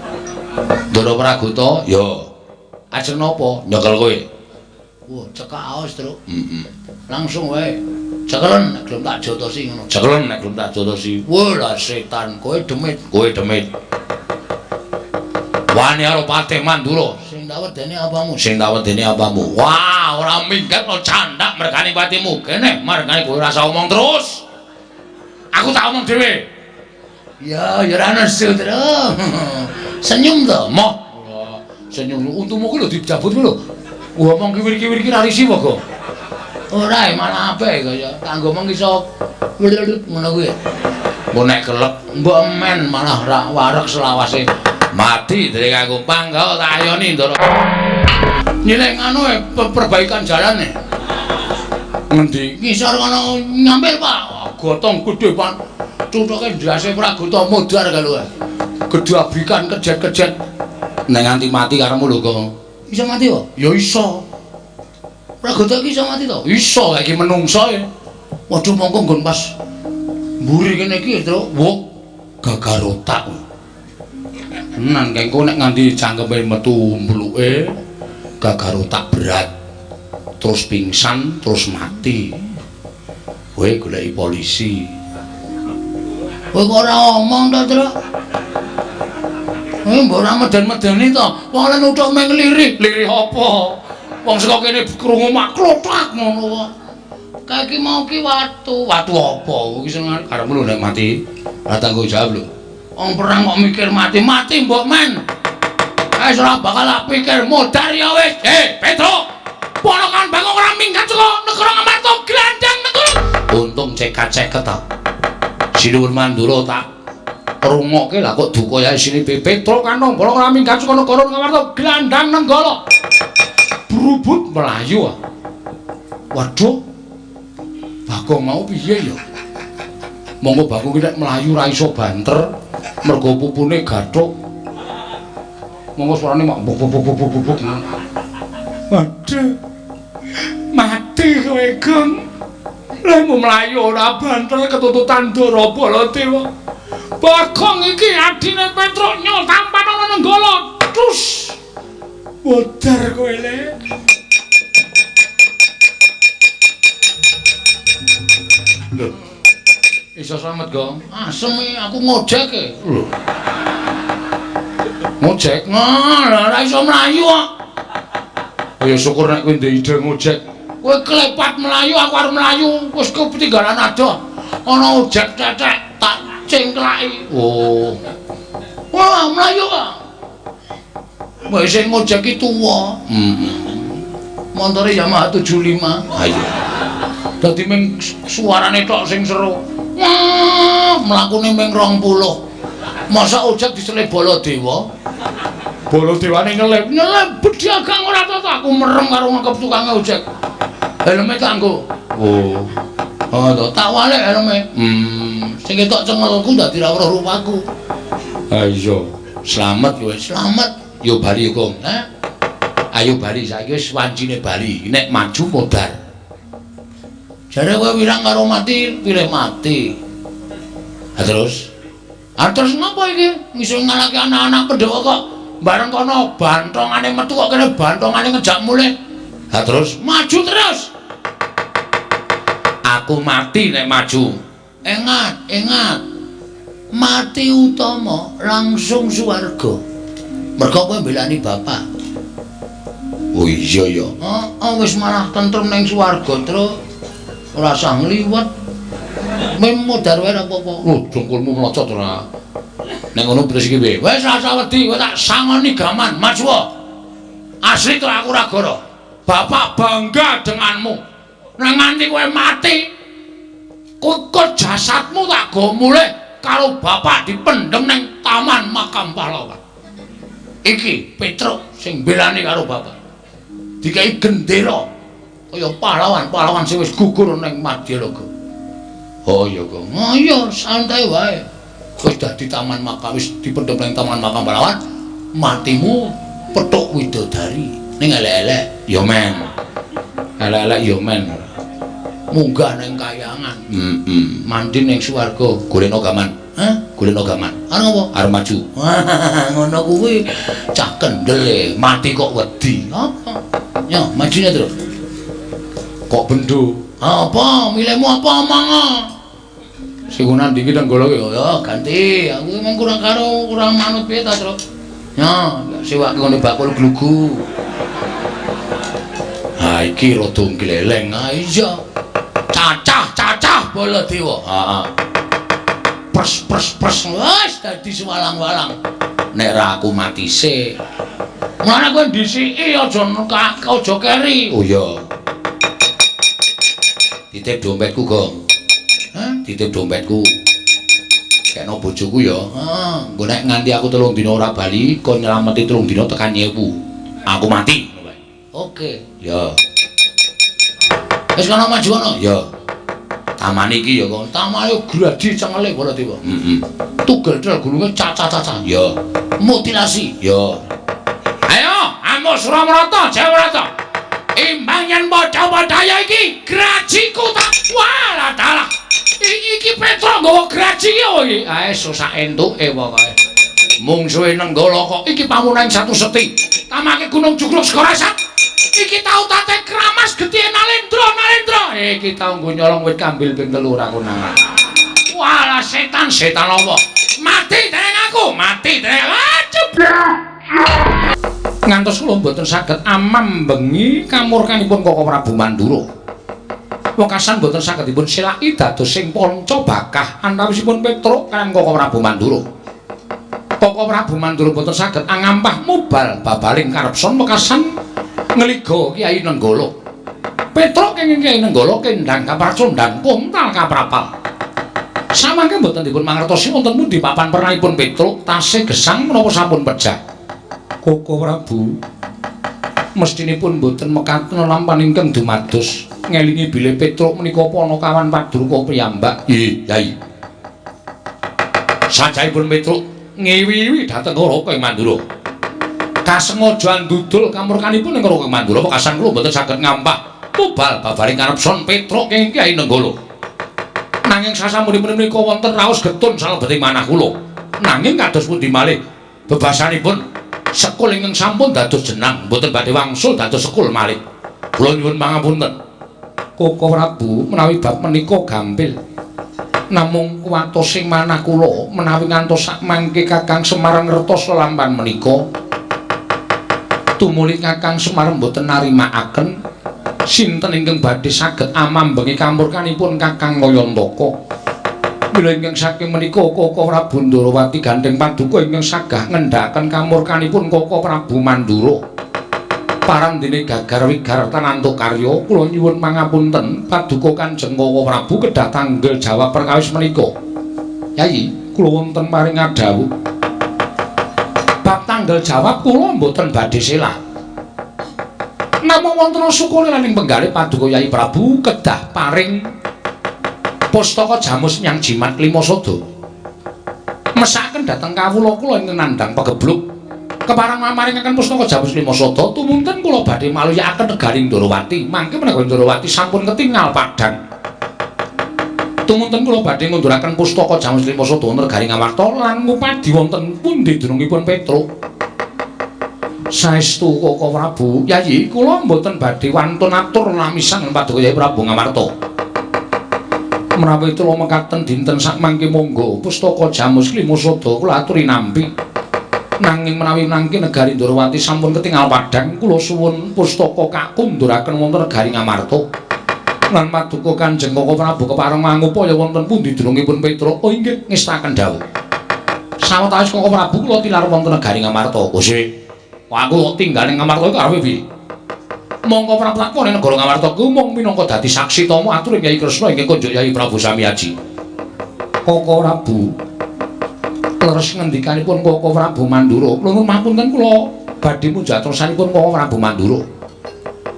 Ndara Pragota, ya. Ajeng napa? Nyekel kowe. Wah, cekak aos, Truk. Heeh. Langsung wae. Cekelen nek gelem tak jotosi ngono. Cekelen nek gelem tak jotosi. Wah, lah setan, kowe demit, kowe demit. Wani karo Patih Mandura. Sing tak wedeni apamu? Sing tak wedeni apamu? Wah, ora minggat kok candak mergane patimu. Kene mergane kowe ora usah omong terus. Aku tak omong dhewe. Ya, ya ora nesu, Truk. Senyum to, moh. Senyum untumu ku lho dijabut ku lho. Ngomong kiwir-kiwir iki ra risi apa, Gong? Ora, malah apik kaya kanggo omong iso ngono kuwi. Engko nek kelek mbok men malah ra wareg selawase. Mati dari aku pangga tak ayoni Ndara. Nyileng anu perbaikan jalan e. Ngendi? Ngisor kono nyampil, Pak. Gotong gedhe, Pak. Cuthuke ndase Pragota modar karo kowe. Gedhabikan kejet-kejet. Nek nganti mati karepmu lho, Gong. Iso mati kok? Ya iso. Pragota iki iso mati to? Iso, iki menungso e. Waduh mongko nggon pas mburi kene iki, Truk. Wah, gagar otak. Tenan kengko nek nganti cangkeme metu mbluke gagar otak berat. Terus pingsan, terus mati. Kowe goleki polisi. Kowe kok ora omong to, Truk? Mbok ora meden-medeni to. Wong lek nuthuk meng lirih, lirih apa? Wong saka kene krungu mak klothak ngono kok. Kae iki mau ki watu. Watu apa? Iki sing karepmu lho nek mati. Ora tanggung jawab lho. Wong perang kok mikir mati, mati mbok men. Wis ora bakal tak pikir modar ya wis. Petruk. Ponokan Bagong ora minggat saka negara Ngamarta glandang negara. Untung cekat-ceket ta. Sinuwun Mandura tak rungokke lah kok duka ya isine Petruk Kanong Bolong ora minggat saka negara Ngamarta glandang Nenggala. Brubut mlayu. Waduh. Bagong mau piye ya? Monggo Bagong ki nek mlayu ra iso banter mergo pupune gathuk. Monggo suarane mak buk buk buk buk buk. Waduh. Mati kowe, Gong. Lehmu mlayu ora banter ketututan Ndara Baladewa. Bagong iki adine Petruk nyol tampan ana Nenggala. Terus modar kowe le. Lho. Iso slamet, Gong. Asem aku ngojek e. Lho. Ngojek? Nah, ora iso mlayu kok. Ya syukur nek kowe ndek ide ngojek. Kowe klepat mlayu, aku arep mlayu. Wis ketinggalan adoh. Ana ojek tetek tak cengklaki. Oh. Wah, mlayu kok. Wis sing ngojek ki tuwa. Heeh. Montore Yamaha 75. Ha iya. Dadi ming suarane tok sing seru. Wah, mlakune ming 20. Masa ojek diselip Baladewa? Baladewane nyelip, nyelip bedagang ora to aku merem karo ngekep tukang ojek. Helme tak nggo. Oh. Oh to, tak walik helme. Sing ketok cengelku dadi ra weruh rupaku. Ha iya, slamet kowe, slamet. Yo bali Gong, ha? Ayo bali saiki wis wancine bali. Nek maju modar. Jare kowe wirang karo mati, pilih mati. Ha terus? Ha terus ngapa iki? Ngiso ngalahke anak-anak Pandhawa kok bareng kono bantongane metu kok kene bantongane ngejak mulih. Ha terus maju terus. Aku mati nek maju. Ingat, ingat. Mati utama langsung swarga. Mergo kowe mbelani bapak. Oh iya ya. Heeh, wis malah tentrem ning swarga, Truk. Ora usah ngliwet. Mem modar wae ora apa-apa. Lho, dengkulmu mlocot ora. Ning ngono terus iki piye? Wis ora usah wedi, kowe tak sangoni gaman, maju. Asli to aku ora goro. Bapak bangga denganmu. Nek nganti kowe mati, kok jasadmu tak go mulih karo bapak dipendhem ning taman makam pahlawan. Iki Petruk sing mbelani karo bapak. Dikai gendera kaya pahlawan-pahlawan sing wis gugur ning Madyaloga. Oh iya kok. Oh iya, santai wae. Wis dadi taman makam, wis dipendhem ning taman makam pahlawan, matimu petuk widodari. Ning elek-elek ya men. Elek-elek ya men. Munggah ning kayangan. Heeh. Mandi ning swarga, golekno gaman. Hah? Golekno gaman. Arep apa? Arep maju. Ngono kuwi cah kendel e, mati kok wedi. Apa? Yo, majune terus. Kok bendo? Apa? Milihmu apa omong? Sing ngono ndi iki Nenggala ya ganti. Aku emang kurang karo kurang manut piye ta, Truk? Ya, sewake ngene bakul glugu. Ha iki rada gleleng. Ha iya. Cacah-cacah Baladewa. Heeh. Pres pres pres wis dadi sewalang-walang. Nek ra aku mati sik. Mulane kowe ndhisiki aja aja keri. Oh iya. Titip dompetku, Gong. Hah? Titip dompetku. Kekno bojoku ya. Heeh, engko nek nganti aku 3 dina ora bali, kon nylameti 3 dina tekan nyewu. Aku mati. Oke. Ya. Wis kono maju kono. Ya. Taman iki ya kon. Tamane gladi cengele Baladewa. Heeh. Tugel tel gulunge cacah-cacah. Ya. Mutilasi. Ya. Ayo, amuk Suramarata, Jawarata. Imbang yen padha-padha iki grajiku tak walah dalah. Iki Petruk nggawa graji iki apa iki? Ae sak entuke pokoke. Mungsuhe Nenggala kok iki pamunan satu seti. Tamake Gunung Jugruk Segara. Iki tau tate kramas getihe Nalendra, Nalendra. Iki tau nggo nyolong wit kambil ping 3 ora konangan. Walah setan, setan apa? Mati dening aku, mati dening. Aduh. Ngantos kula mboten saged amam bengi kamurkanipun Koko Prabu Mandura. Wekasan mboten saged dipun selaki dados sing panca bakah antawisipun Petruk kaliyan Koko Prabu Mandura. Koko Prabu Mandura mboten saged angampah mubal babaling karepson wekasan ngliga Kyai Nenggala. Petruk kenging Kyai Nenggala kendhang kapracondhang kontal kaprapal. Samangke mboten dipun mangertosi wonten pundi papan pernahipun Petruk tasih gesang menapa sampun pejah. Koko Prabu mestinipun mboten mekaten lampan ingkang dumados ngelingi bilih Petruk menika panakawan padruka piyambak. Nggih, Yai. Sajahipun Petruk ngiwi-iwi dhateng Raka ing Mandura. Kasengaja ndudul kamurkanipun ing Raka ing Mandura wekasan kula mboten saged ngampah mubal babaring karepson Petruk ing Kyai Nenggala. Nanging sasampunipun menika wonten raos getun salebeting manah kula. Nanging kados pundi malih bebasanipun sekul ingkang sampun dados jenang mboten badhe wangsul dados sekul malih. Kula nyuwun pangapunten. Koko Prabu menawi bab menika gampil. Namung kuwatos sing manah kula menawi ngantos sakmangke Kakang Semar ngertos lelampan menika. Tumuli Kakang Semar mboten narimakaken sinten ingkang badhe saged amambengi kamurkanipun Kakang Ngayantaka. Mila ingkang saking menika Koko Prabu Ndorowati gandheng paduka ingkang sagah ngendhakaken kamurkanipun Koko Prabu Mandura. Parandene gagar wigar tanantuk karya kula nyuwun pangapunten paduka Kanjeng Koko Prabu kedah tanggel jawab perkawis menika. Yai, kula wonten paring adhawuh. Bab tanggel jawab kula mboten badhe selah. Namung wonten sukune lan ing penggalih paduka Yai Prabu kedah paring pustaka jamus nyang jimat lima sada. Mesakaken dhateng kawula kula ingkang nandhang pegebluk. Kepareng mamaringaken pustaka jamus lima sada tumunten kula badhe maluyakaken negaring Ndorowati. Mangke menawi Ndorowati sampun ketingal padhang. Tumunten kula badhe ngunduraken pustaka jamus lima sada wonten negaring Amarta lan ngupadi wonten pundi dunungipun Petruk. Saestu Koko Prabu, Yayi kula mboten badhe wantun atur lamisan paduka Yai Prabu Ngamarta. Menawi kula mekaten dinten sakmangke monggo pustaka jamus lima sada kula aturi nampi. Nanging menawi nangki negari Ndorowati sampun ketingal padhang, kula suwun pustaka kakunduraken wonten negari Ngamarta. Lan paduka Kanjeng Koko Prabu kepareng mangupaya wonten pundi dunungipun Petruk. Oh inggih, ngestaken dawuh. Sawetawis Koko Prabu kula tilar wonten negari Ngamarta. Gusti, aku kok tinggal ning Ngamarta iku arepe piye? Mongko Prabu takon ning negara Ngamarta ku mung minangka dadi saksi tama aturing Kyai Kresna ingkang konjuk Kyai Prabu Samyaji. Koko Prabu leres ngendikanipun Koko Prabu Mandura. Kula nuwun mapunten kula badhe munjatrosanipun Koko Prabu Mandura.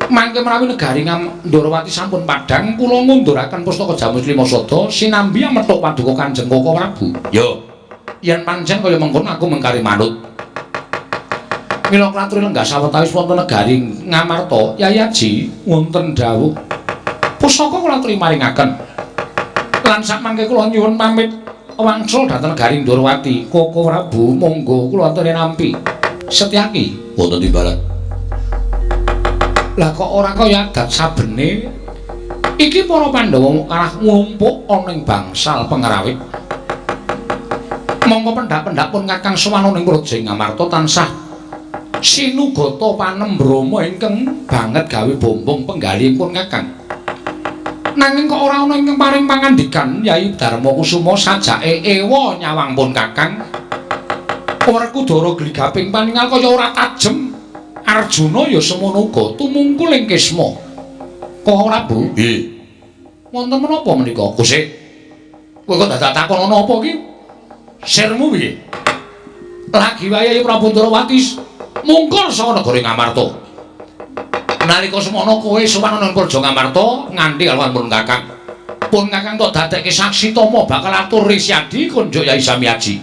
Mangke menawi negari Ndorowati sampun padhang, kula ngunduraken pustaka Jamus Lima Sada sinambi amethuk paduka Kanjeng Koko Prabu. Yo, yen pancen kaya mengkono aku mengkari manut. Mila kula aturi lenggah sawetawis wonten negari Ngamarta, Yai Aji wonten dawuh. Pusaka kula aturi maringaken. Lan sakmangke kula nyuwun pamit wangsul dhateng negari Ndorowati. Koko Prabu monggo kula aturi nampi. Setyaki wonten timbalan. Lah kok ora kaya adat sabene iki para Pandhawa kalah nglumpuk ana ing bangsal pengrawit. Monggo pendhak-pendhak pun Kakang sowan ing Praja Ngamarta tansah sinugata panembrama ingkang banget gawe bombong penggalihipun Kakang. Nanging kok ora ana ingkang paring pangandikan Yai Darma Kusuma sajake ewa nyawang pun Kakang. Werkudara gligaping paningal kaya ora tajem. Arjuna ya semono uga tumungkul ing Kisma. Kok Prabu? Nggih. Wonten menapa menika? Gusti. Kowe kok dadak takon ana apa iki? Sirmu piye? Lagi wayahe Prabu Ndorowati mungkul saka negara Ngamarta. Nalika semono kowe sowan ana Praja Ngamarta nganti kalwan pun Kakang. Pun Kakang tok dadekke saksi tama bakal atur Risyadi konjuk Yai Samyaji.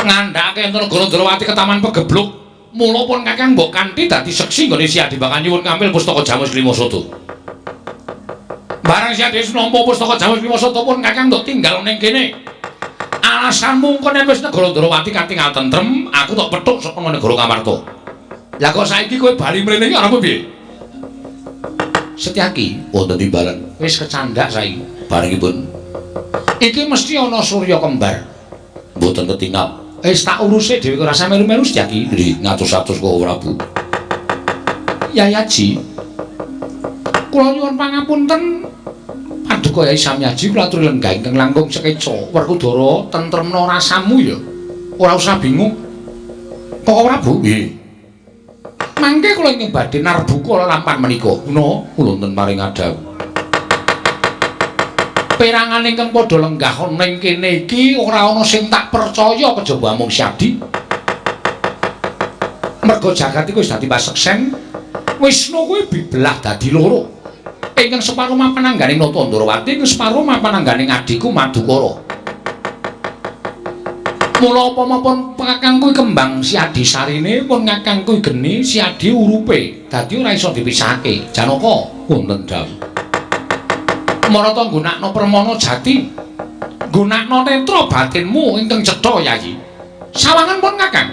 Ngandhake enten negara Ndorowati ketaman pegebluk. Mula pun Kakang mbok kanthi dadi seksi nggone Siadi bakal nyuwun ngambil pustaka Jamus Lima Sada. Barang Siadi wis nampa pustaka Jamus Lima Sada pun Kakang mbok tinggal ning kene. Alasanmu engko nek wis negara Ndorowati katingal tentrem, aku tok pethuk saka negara Ngamarta. Lah kok saiki kowe bali mrene iki arep piye? Setyaki wonten timbalan. Wis kecandak saiki barengipun. Iki mesti ana surya kembar. Mboten ketingal. Wis tak uruse dhewe ora usah melu-melu Setyaki. Nggih, ngatus-atus kok Prabu. Yai Aji, kula nyuwun pangapunten paduka Yai Samyaji kula aturi lenggah ingkang langkung sekeca. Werkudara tentremna rasamu ya. Ora usah bingung. Koko Prabu? Nggih. Mangke kula ingkang badhe narbuka lelampahan menika. Guna kula wonten paring adhawuh. Perangan ingkang padha lenggah ana ing kene iki ora ana sing tak percaya kejaba amung Syadi. Merga jagat iku wis dadi paseksen, Wisnu kuwi dibelah dadi loro. Ingkang separo mapan angganing Nata Ndorowati, ingkang separo mapan angganing adhiku Madukara. Mula apa mapun Kakang kuwi kembang Siadi sarine, pun Kakang kuwi geni Siadi urupe, dadi ora iso dipisahake. Janaka wonten dawuh. Marata nggunakno permana jati, nggunakno netra batinmu ingkang cetha Yayi. Sawangan pun Kakang.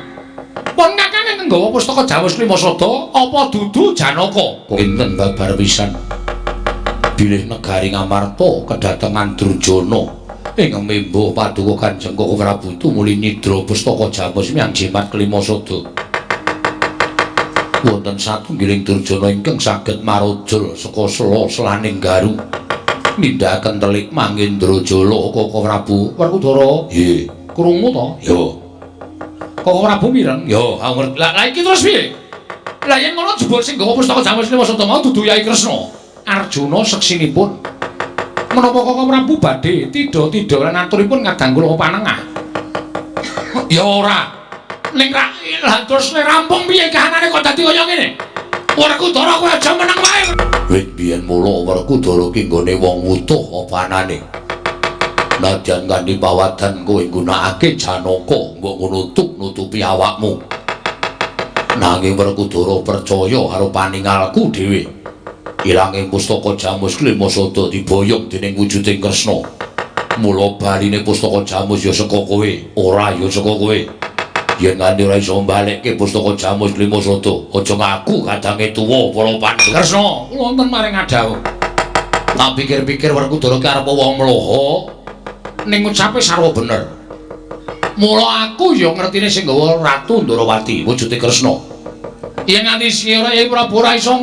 Pun Kakang ingkang nggawa pustaka Jamus Lima Sada apa dudu Janaka? Kinten babar pisan. Bilih negari Ngamarta kedatengan Durjana ingkang membo paduka Kanjeng Koko Prabu tumuli nyidra pustaka Jamus miyang jimat kelima sada. Wonten satunggiling Durjana ingkang saged marujul saka sela-selaning garu. Nindakaken telik Mangendra Jala Koko Prabu. Werkudara? Nggih. Krungu to? Ya. Koko Prabu mireng? Ya, aku ngerti. Lah iki terus piye? Lah yen ngono jebul sing nggawa pustaka Jamus Lima Sada mau dudu Yai Kresna. Arjuna seksinipun. Menapa Koko Prabu badhe tidha-tidha lan aturipun ngadang kula panengah? Ya ora. Ning lah terus rampung piye kahanane kok dadi kaya ngene? Werkudara kowe aja meneng wae. Wit biyen mula Werkudara ki nggone wong wutuh apa anane. Nadyan kanthi pawadan kowe nggunakake Janaka mbok ngono nutupi awakmu. Nanging Werkudara percaya karo paningalku dhewe. Ilanging pustaka Jamus Lima Sada diboyong dening wujuding Kresna. Mula baline pustaka Jamus ya saka kowe, ora ya saka kowe. Yen nganti ora iso mbalekke pustaka Jamus Lima Sada, aja ngaku kadange tuwa para Pandhawa. Kresna, kula wonten maring adhawuh. Tak pikir-pikir Werkudara ki arep wong mloha, ning ucape sarwa bener. Mula aku ya ngertine sing nggawa Ratu Ndorowati wujude Kresna. Yen nganti sira Yai Prabu ora iso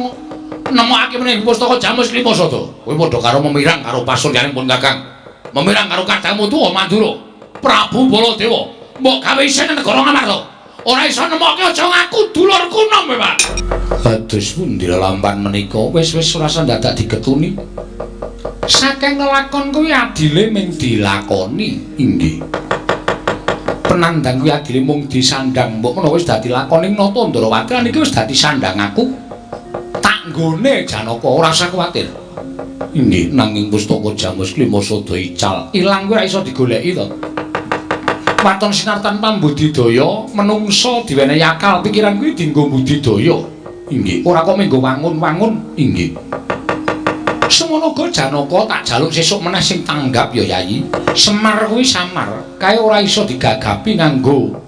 nemokake meneh pustaka Jamus Klima Sada. Kowe padha karo memirang karo pasuryaning pun Kakang. Memirang karo kadangmu tuwa Mandura. Prabu Baladewa mbok gawe isin negara Ngamarta. Ora iso nemokke aja ngaku dulurku nom kowe, Pak. Kados pundi lelampan menika? Wis-wis ora usah dadak digetuni. Saking lelakon kuwi adile mung dilakoni. Inggih. Penandang kuwi adile mung disandang. Mbok menawa wis dadi lakoning Nata Ndorowati lan iki wis dadi sandang aku. Tak nggone Janaka ora usah kuwatir. Inggih, nanging pustaka Jamus Klima Sada ical. Ilang kuwi ora iso digoleki to. Waton sinartan pambudidaya menungsa diwenehi akal pikiran kuwi dienggo budidaya. Inggih, ora kok menggo wangun-wangun. Inggih. Semono uga Janaka tak jaluk sesuk meneh sing tanggap ya Yayi. Semar kuwi samar, kae ora iso digagapi nganggo.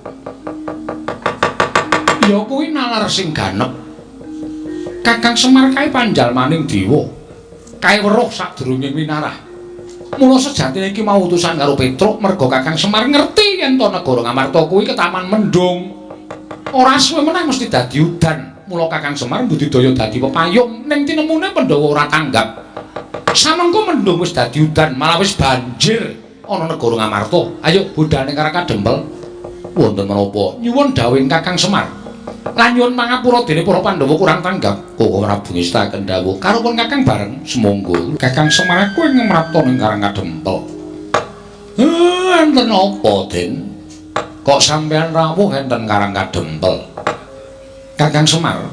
Ya kuwi nalar sing ganep. Kakang Semar kae panjalmaning dewa. Kae weruh sadurunge winarah. Mula sejatine iki mau utusan karo Petruk merga Kakang Semar ngerti yen to negara Ngamarta kuwi ketaman mendung. Ora suwe meneh mesti dadi udan. Mula Kakang Semar budidaya dadi pepayung ning tinemune Pandhawa ora tanggap. Samengko mendung wis dadi udan, malah wis banjir ana negara Ngamarta. Ayo budal ning Karang Kadempel. Wonten menapa? Nyuwun dawuhing Kakang Semar. Lan nyuwun pangapura dene para Pandhawa kurang tanggap. Koko Prabu ngestaken dawuh karo pun Kakang bareng. Sumangga Kakang Semar aku ing ngrapta ning Karang Kadempel. Enten apa, Den? Kok sampean rawuh enten Karang Kadempel? Kakang Semar,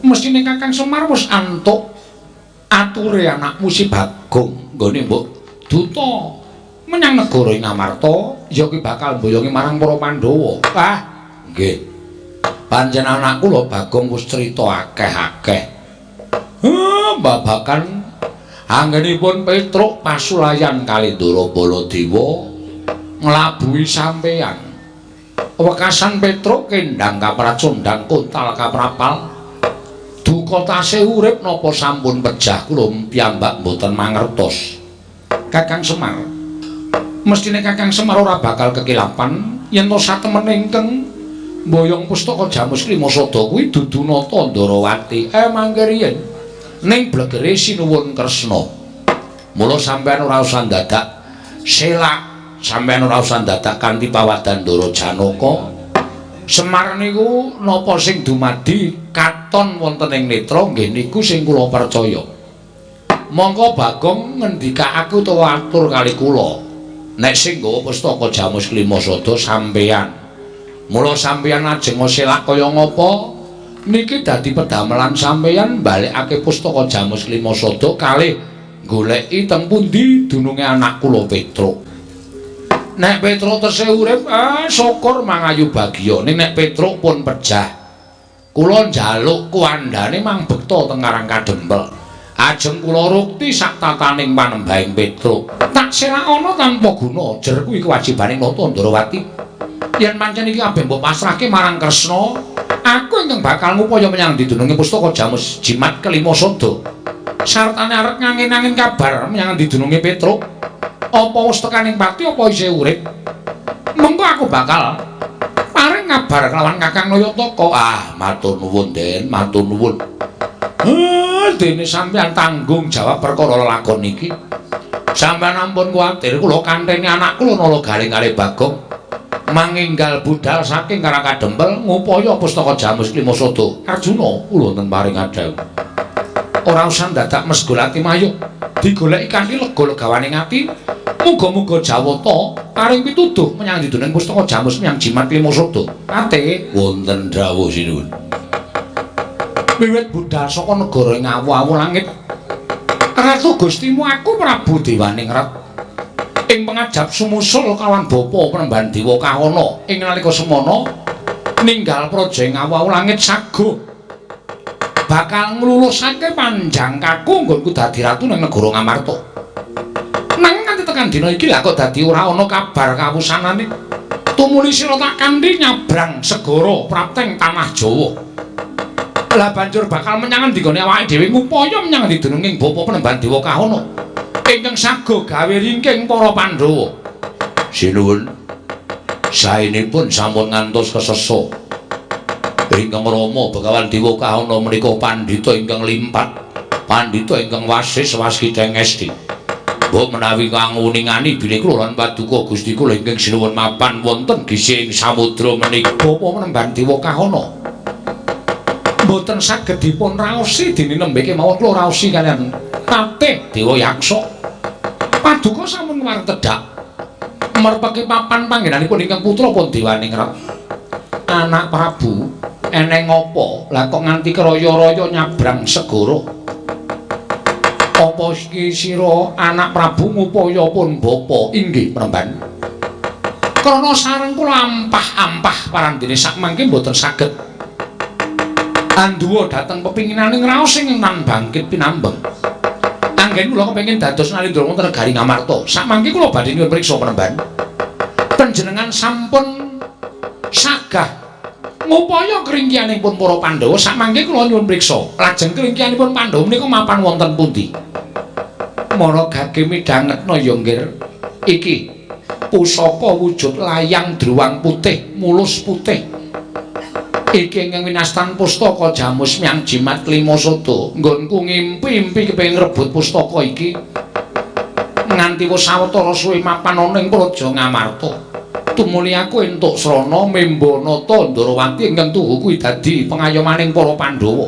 mestine Kakang Semar wis antuk ature anakmu si Bagong nggone mbok duta menyang negara Ngamarta, ya kuwi bakal mboyongi marang para Pandhawa. Ah, nggih. Pancen anakku lho Bagong wis crita akeh-akeh. Babakan anggenipun Petruk pasulayan kali Ndara Baladewa nglabuhi sampeyan. Wekasan Petruk kendang kapracondang kontal kaprapal. Duka tasih urip napa sampun pejah kula piyambak mboten mangertos. Kakang Semar, mestine Kakang Semar ora bakal kekilapan yen to satemene ingkang mboyong pustaka Jamus Klima Sada kuwi dudu Nata Ndorowati. Mangke riyen ning blegere Sinuwun Kresna. Mula sampeyan ora usah dadak selak, sampeyan ora usah dadak kanthi pawadan Ndara Janaka. Semar niku napa sing dumadi katon wonten ing netra nggih niku sing kula percaya. Mongko Bagong ngendikake utawa atur kali kula nek sing nggawa pustaka Jamus Klima Sada sampeyan. Mula sampeyan ajeng selak kaya ngapa niki dadi pedamelan sampeyan balekake pustaka Jamus Klima Sada kalih goleki teng pundi dununge anak kula Petruk. Nek Petruk tesih urip, syukur mangayu bagya. Ning nek Petruk pun pejah, kula njaluk kuwandane mang bekta teng Karang Kadempel. Ajeng kula rukti sak tataning panembahing Petruk. Tak selakana tanpa guna, jer kuwi kewajibane Nata Ndorowati. Yen pancen iki kabeh mbok pasrahke marang Kresna, aku ingkang bakal ngupaya menyang didununge pustaka Jamus Jimat Kelima Sada. Sartane arep ngangin-angin kabar menyang didununge Petruk. Apa wis tekaning pati apa isih urip? Mengko aku bakal paring kabar kelawan Kakang Nayataka. Ah, matur nuwun, Den, matur nuwun. Dene sampeyan tanggung jawab perkara lelakon iki. Sampeyan ampun kuwatir, kula kanteni anak kula Nala Garing kalih Bagong manginggal budal saking Karang Kadempel ngupaya pustaka Jamus Klima Sada. Arjuna kula wonten paring adhawuh. Ora usah dadak mesgul ati mayuh, digoleki kanthi lega-legawaning ati. Muga-muga Jawata paring pituduh menyang diduning pustaka Jamus menyang Jimat Klima Sada. Ate wonten dawuh sinuwun. Wiwit budal saka negara ing awu-awu langit, Ratu Gustimu aku Prabu Dewaningrat ing pengajap sumusul kawan bapa Penemban Dewa Kahana ing nalika semana ninggal praja ing awu-awu langit saguh bakal nglulusake panjang kaku nggonku dadi ratu ning negara Ngamarta. Nanging nganti tekan dina iki lha kok dadi ora ana kabar kawusanane. Tumuli sira tak kanthi nyabrang segara prapteng tanah Jawa. Lah banjur bakal menyang endi gone awake dhewe ngupaya menyang didununging bapa Penemban Dewa Kahana ingkang saguh gawe ringking para Pandhawa. Sinuwun. Saenipun sampun ngantos kesesa. Ingkang Rama Begawan Dewa Kahana menika pandhita ingkang limpat, pandhita ingkang wasis waskita ngesti. Mbok menawi kang nguningani bilih kula lan paduka Gusti kula ingkang sinuwun mapan wonten gisih ing samudra menika. Bapak Penemban Dewa Kahana mboten saged dipun raosi dene nembe kemawon kula raosi kaliyan Patih Dewa Yaksa. Paduka sampun wareng tedhak merpeki papan panggenanipun ingkang putra pun Dewaningrat. Anak Prabu eneng apa? Lah kok nganti kraya-raya nyabrang segara? Apa iki sira anak Prabu ngupaya pun bapa? Inggih Penemban. Krana sareng kula ampah-ampah parandene sakmangke mboten saged anduwa dhateng pepinginaning raos ing lan bangkit pinambeng. Anggen kula kepengin dados Nalendra wonten negari Ngamarta. Sakmangke kula badhe nyuwun priksa Penemban. Panjenengan sampun sagah ngupaya kringkianipun para Pandhawa. Sakmangke kula nyuwun priksa. Lajeng kringkianipun Pandhawa menika mapan wonten pundi? Mara gage midhangetna ya nggir. Iki pusaka wujud layang druwang putih, mulus putih. Iki ingkang winastan pustaka Jamus Myang Jimat Klimasada. Nggonku ngimpi-impi kepengin ngrebut pustaka iki. Nganti wis sawetara suwe mapan ana ing Praja Ngamarta. Tumuli aku entuk srana Membanata Ndarawati ingkang tuhu kuwi dadi pengayomaning para Pandhawa.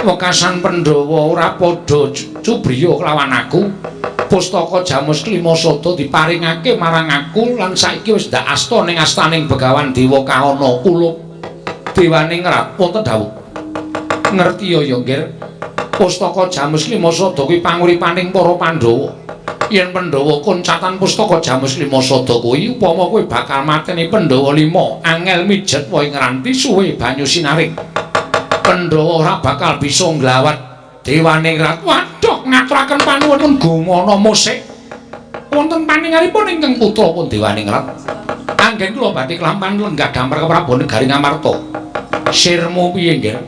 Wekasan Pandhawa ora padha cubriya kelawan aku. Pustaka Jamus Klimasada diparingake marang aku lan saiki wis ndak asta ning astaning Begawan Dewa Kahana kulup Dewaningrat. Wonten dawuh. Ngerti ya ya nggir. Pustaka Jamus Klimasada kuwi panguripaning para Pandhawa. Yen Pandhawa koncatan pustaka Jamus Klimasada kuwi upama kowe bakal mateni Pandhawa 5, angel mijet wae ngranti suwe banyu sinaring. Pandhawa ora bakal bisa nglawat Dewaningrat. Waduh, ngaturaken panuwun gumana musik. Wonten paningalipun ingkang putra pun Dewaningrat. Anggen kula badhe kelampahan lenggah damar keprabon negari Ngamarta. Sirmu piye nggih?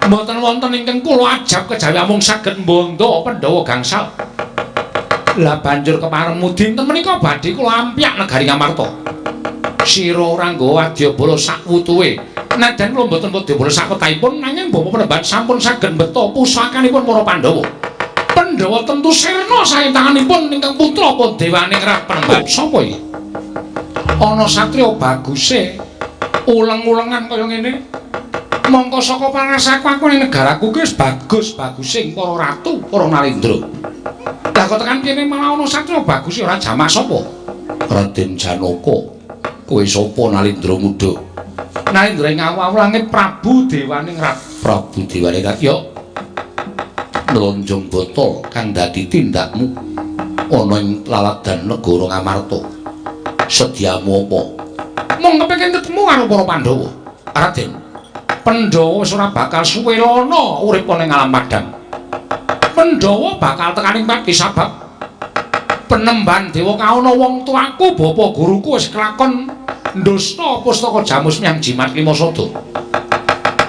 Mboten wonten ingkang kula ajab kejawi amung saged mbandha Pandhawa gangsal. Lah banjur keparengmu dinten menika badhe kula ampyak negari Ngamarta. Sira ora nggawa wadyabala sakwutuhe. Najan kula mboten wadyabala sakwetahipun nanging Bapak Penemban sampun saged mbeta pusakanipun para Pandhawa. Pandhawa tentu sirna saking tanganipun ingkang putra pun Dewaningrat Penemban. Sapa iki? Ana satriya baguse uleng-ulengan kaya ngene. Mongko saka pangasaku aku ning negaraku ki wis bagus-bagusing para ratu, para narendra. Lah kok tekan kene malah ana satriya bagus ora jamak sapa? Raden Janaka. Kowe sapa Nalendra muda? Nalendra ing awu-awu langit Prabu Dewaningrat. Prabu Dewaningrat ya nlonjong botol kang dadi tindakmu ana ing laladan negara Ngamarta. Sediamu apa? Mung kepengin ketemu karo para Pandhawa. Raden, Pandhawa wis ora bakal suwe lana urip ana ing alam padang. Pandhawa bakal tekaning pati sabab Penemban Dewa Kahana wong tuaku bapa guruku wis kelakon ndasta pustaka Jamus Myang Jimat Klimasada.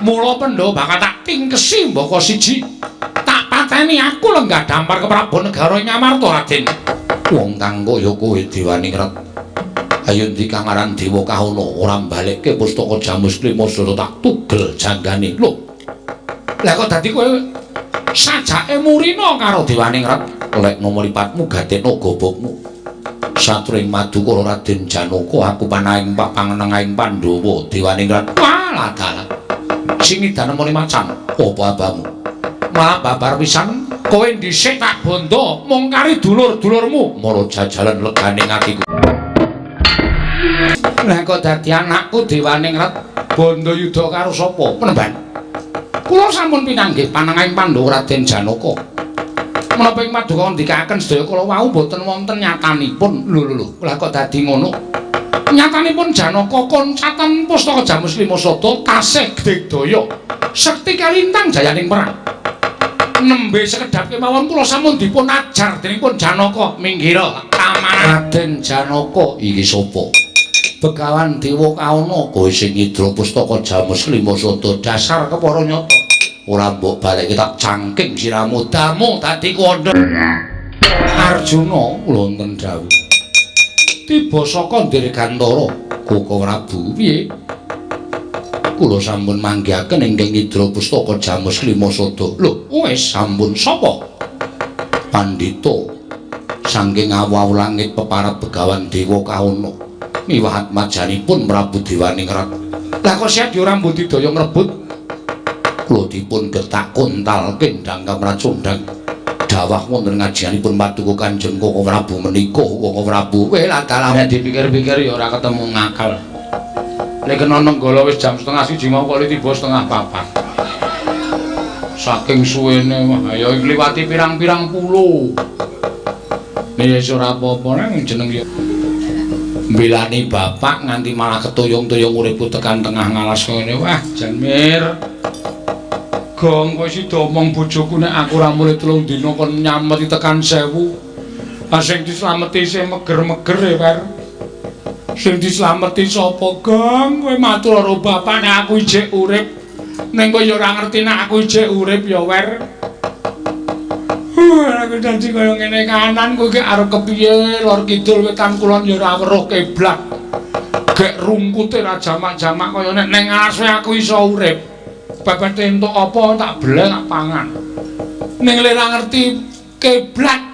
Mula Pandhawa bakal tak tingkesi mbaka siji. Tak pateni aku lenggah dampar ke Prabu Negara ing Ngamarta, Raden. Wong kang kaya kowe Dewaningrat. Ayo ndi kang aran Dewa Kahana ora mbalekke pustaka Jamus Klimasada tak tugel janggane. Lho. Lah kok dadi kowe sajake murina karo Dewaningrat? Lekno mripatmu gatekno gobokmu. Satring madukara Raden Janaka aku panahing pangenengahing Pandhawa Dewaningrat. Walah dalah. Sing idanemone macan apa abamu? Malah babar pisan kowe dhisik tak bondo mung kari dulur-dulurmu mara jajalan legane atiku. Lah kok dadi anakku Dewaningrat bondo yuda karo sapa? Penemban. Kula sampun pinanggih panengahing Pandhawa Raden Janaka. Menapa ing paduka ngendikaken sedaya kala wau boten wonten nyatanipun. Lho lho lho, lah kok dadi ngono? Nyatanipun Janaka koncatan pustaka Jamus Klimasada tasih digdaya. Sekti kalintang jayaning perang. Nembe sekedhap kemawon kula sampun dipun ajar dening pun Janaka minggiro tamanan Raden Janaka iki sapa? Begawan Dewa Kahana kowe sing ngidra pustaka Jamus Klimasada dasar kepara nyata. Ora mbok balekke tak cangking siramu damu dadi kandha. Arjuna wonten dawuh. Tiba saka Dirgantara. Koko Prabu, piye? Kula sampun manggihaken ingkang Indra Pustaka Jamus Klima Sada. Lho, wis sampun sapa? Pandhita saking awu-awu langit peparab Begawan Dewa Kahono. Miwah atmajanipun Prabu Dewaningrat. Lah kok siap ora mbudidaya ngrebut? Kula dipun getak kontal kendang kamracundang. Dawah wonten ngajianipun paduka Kanjeng Koko Prabu menika Koko Prabu. Weh lah dalah nek dipikir-pikir ya ora ketemu ngakal. Lek kena nenggala wis jam 12.30 mau kok tiba 3:30. Saking suwene wah ya ngliwati pirang-pirang pulo. Nek wis ora apa-apa nang jeneng ya mbelani bapak nganti malah ketuyung-tuyung uripku tekan tengah ngalas ngene. Wah jan mir. Gong kowe sida omong bojoku nek aku ora mulih 3 dina kon nyameti tekan 1000. Lah sing dislameti sing meger-meger e, Wer. Sing dislameti sapa, Gong? Kowe matur karo bapak nek aku isih urip. Ning kowe ya ora ngerti nek aku isih urip ya, Wer. Aku janji kaya ngene kanan kowe iki arep kepiye lor kidul wetan kulon ya ora weruh kiblat. Gek rungkute ra jamak-jamak kaya nek ning ngalas aku iso urip. Pepet entuk apa tak beleh tak pangan. Ning le ra ngerti kiblat.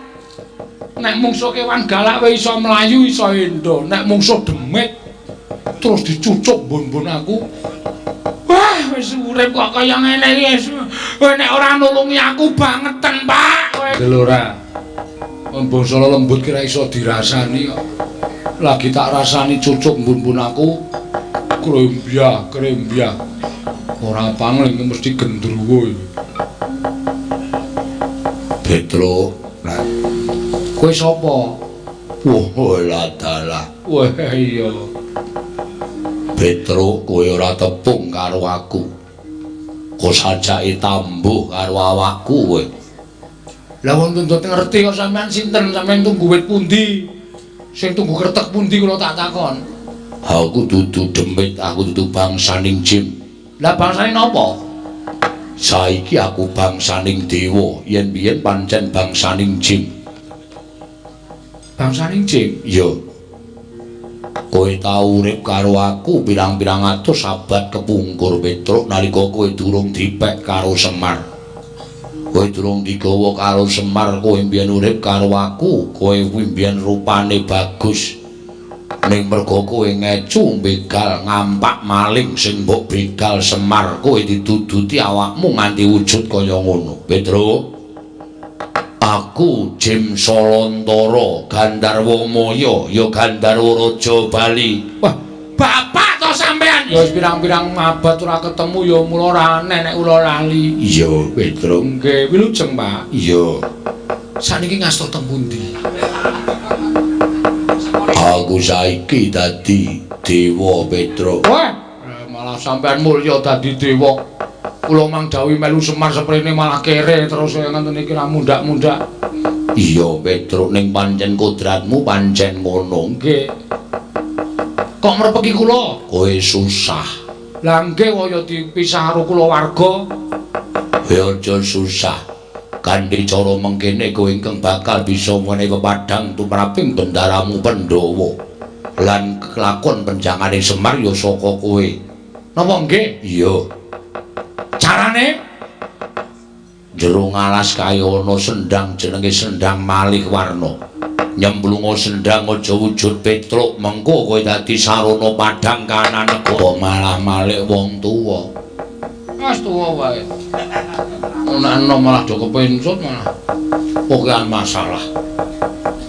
Nek mungsuh kewan galak wae iso mlayu iso endo, nek mungsuh demit terus dicucuk mbon-mbon aku. Wah, wis urip kok kaya ngene iki wis. Nek ora nulungi aku bangeten, Pak. Lho ora. Bangsa lembut kira iso dirasani kok. Lagi tak rasani cucuk mbon-mbon aku krembyah, krembyah. Ora pangling mesti gendruwo iki. Petro, lah. Kowe sapa? Wah, lah dalah. Wah, iya. Petro, kowe ora tepung karo aku. Kok sajake tambuh karo awakku kowe. Lah wong tuntut ngerti kok sampean sinten, sampean tunggu wit pundi? Sing tunggu kretek pundi kula tak takon. Aku dudu demit, aku dudu bangsaning jim. Lah bangsane napa? Saiki aku bangsaning dewa, yen biyen pancen bangsaning jim. Bangsaning jim? Iya. Kowe tau urip karo aku pirang-pirang atus abad kepungkur Petruk nalika kowe durung dipek karo Semar. Kowe durung digawa karo Semar, kowe mbiyen urip karo aku, kowe kuwi mbiyen rupane bagus. Ning merga kowe ngecu begal ngampak maling sing mbok begal Semar, kowe dituduti awakmu nganti wujud kaya ngono. Petruk, aku Jim Solontara, Gandharwa Maya, ya Gandharwa Raja Bali. Wah, bapak to sampean? Ya wis pirang-pirang abad ora ketemu ya mula ora aneh nek kula lali. Iya, Petruk. Nggih, wilujeng, Pak. Iya. Saniki ngasta teng pundi? Aku saiki dadi dewa, Petruk. Wah, malah sampean mulya dadi dewa. Kula mang dawuhi melu Semar seprene malah kere terus kaya ngoten iki ra mundhak-mundhak. Iya, Petruk, ning pancen kodratmu pancen ngono. Nggih. Kok mrepeki kula? Kowe susah. Lah nggih kaya dipisah karo kulawarga. Kowe aja susah. Kanthi cara mengkene kowe ingkang bakal bisa menehi pepadhang tumraping bendaramu Pandhawa. Lan kelakon penjangane Semar ya saka kowe. Napa nggih? Iya. Carane jero ngalas kaya ana sendang jenenge Sendang Malih Warna. Nyemplunga sendang aja wujud Petruk, mengko kowe dadi sarana padhang kanan negara malah malik wong tuwa. Wis tuwa wae. Nek enom malah do kepencut malah pokokan masalah.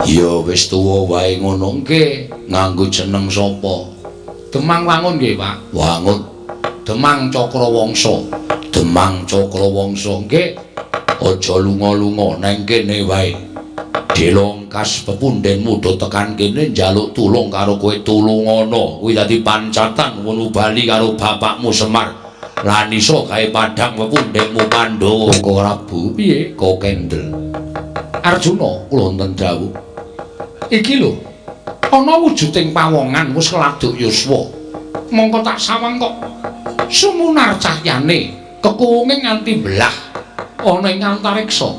Ya wis tuwa wae ngono. Nggih. Nganggo jeneng sapa? Demang Wangun nggih, Pak. Wangun. Demang Cakrawangsa. Demang Cakrawangsa nggih. Aja lunga-lunga nang kene wae. Dilongkas pepundhenmu do tekan kene njaluk tulung karo kowe, tulungana. Kuwi dadi pancatan ngono bali karo bapakmu Semar. Lan iso gawe padhang pepundhenmu Pandhawa. Koko Prabu piye? Kok kendel. Arjuna kula wonten dawuh. Iki lho, ana wujuding pawongan wis keladuk yuswa. Mongko tak sawang kok sumunar cahyane kekuwunge nganti belah ana ing antariksa.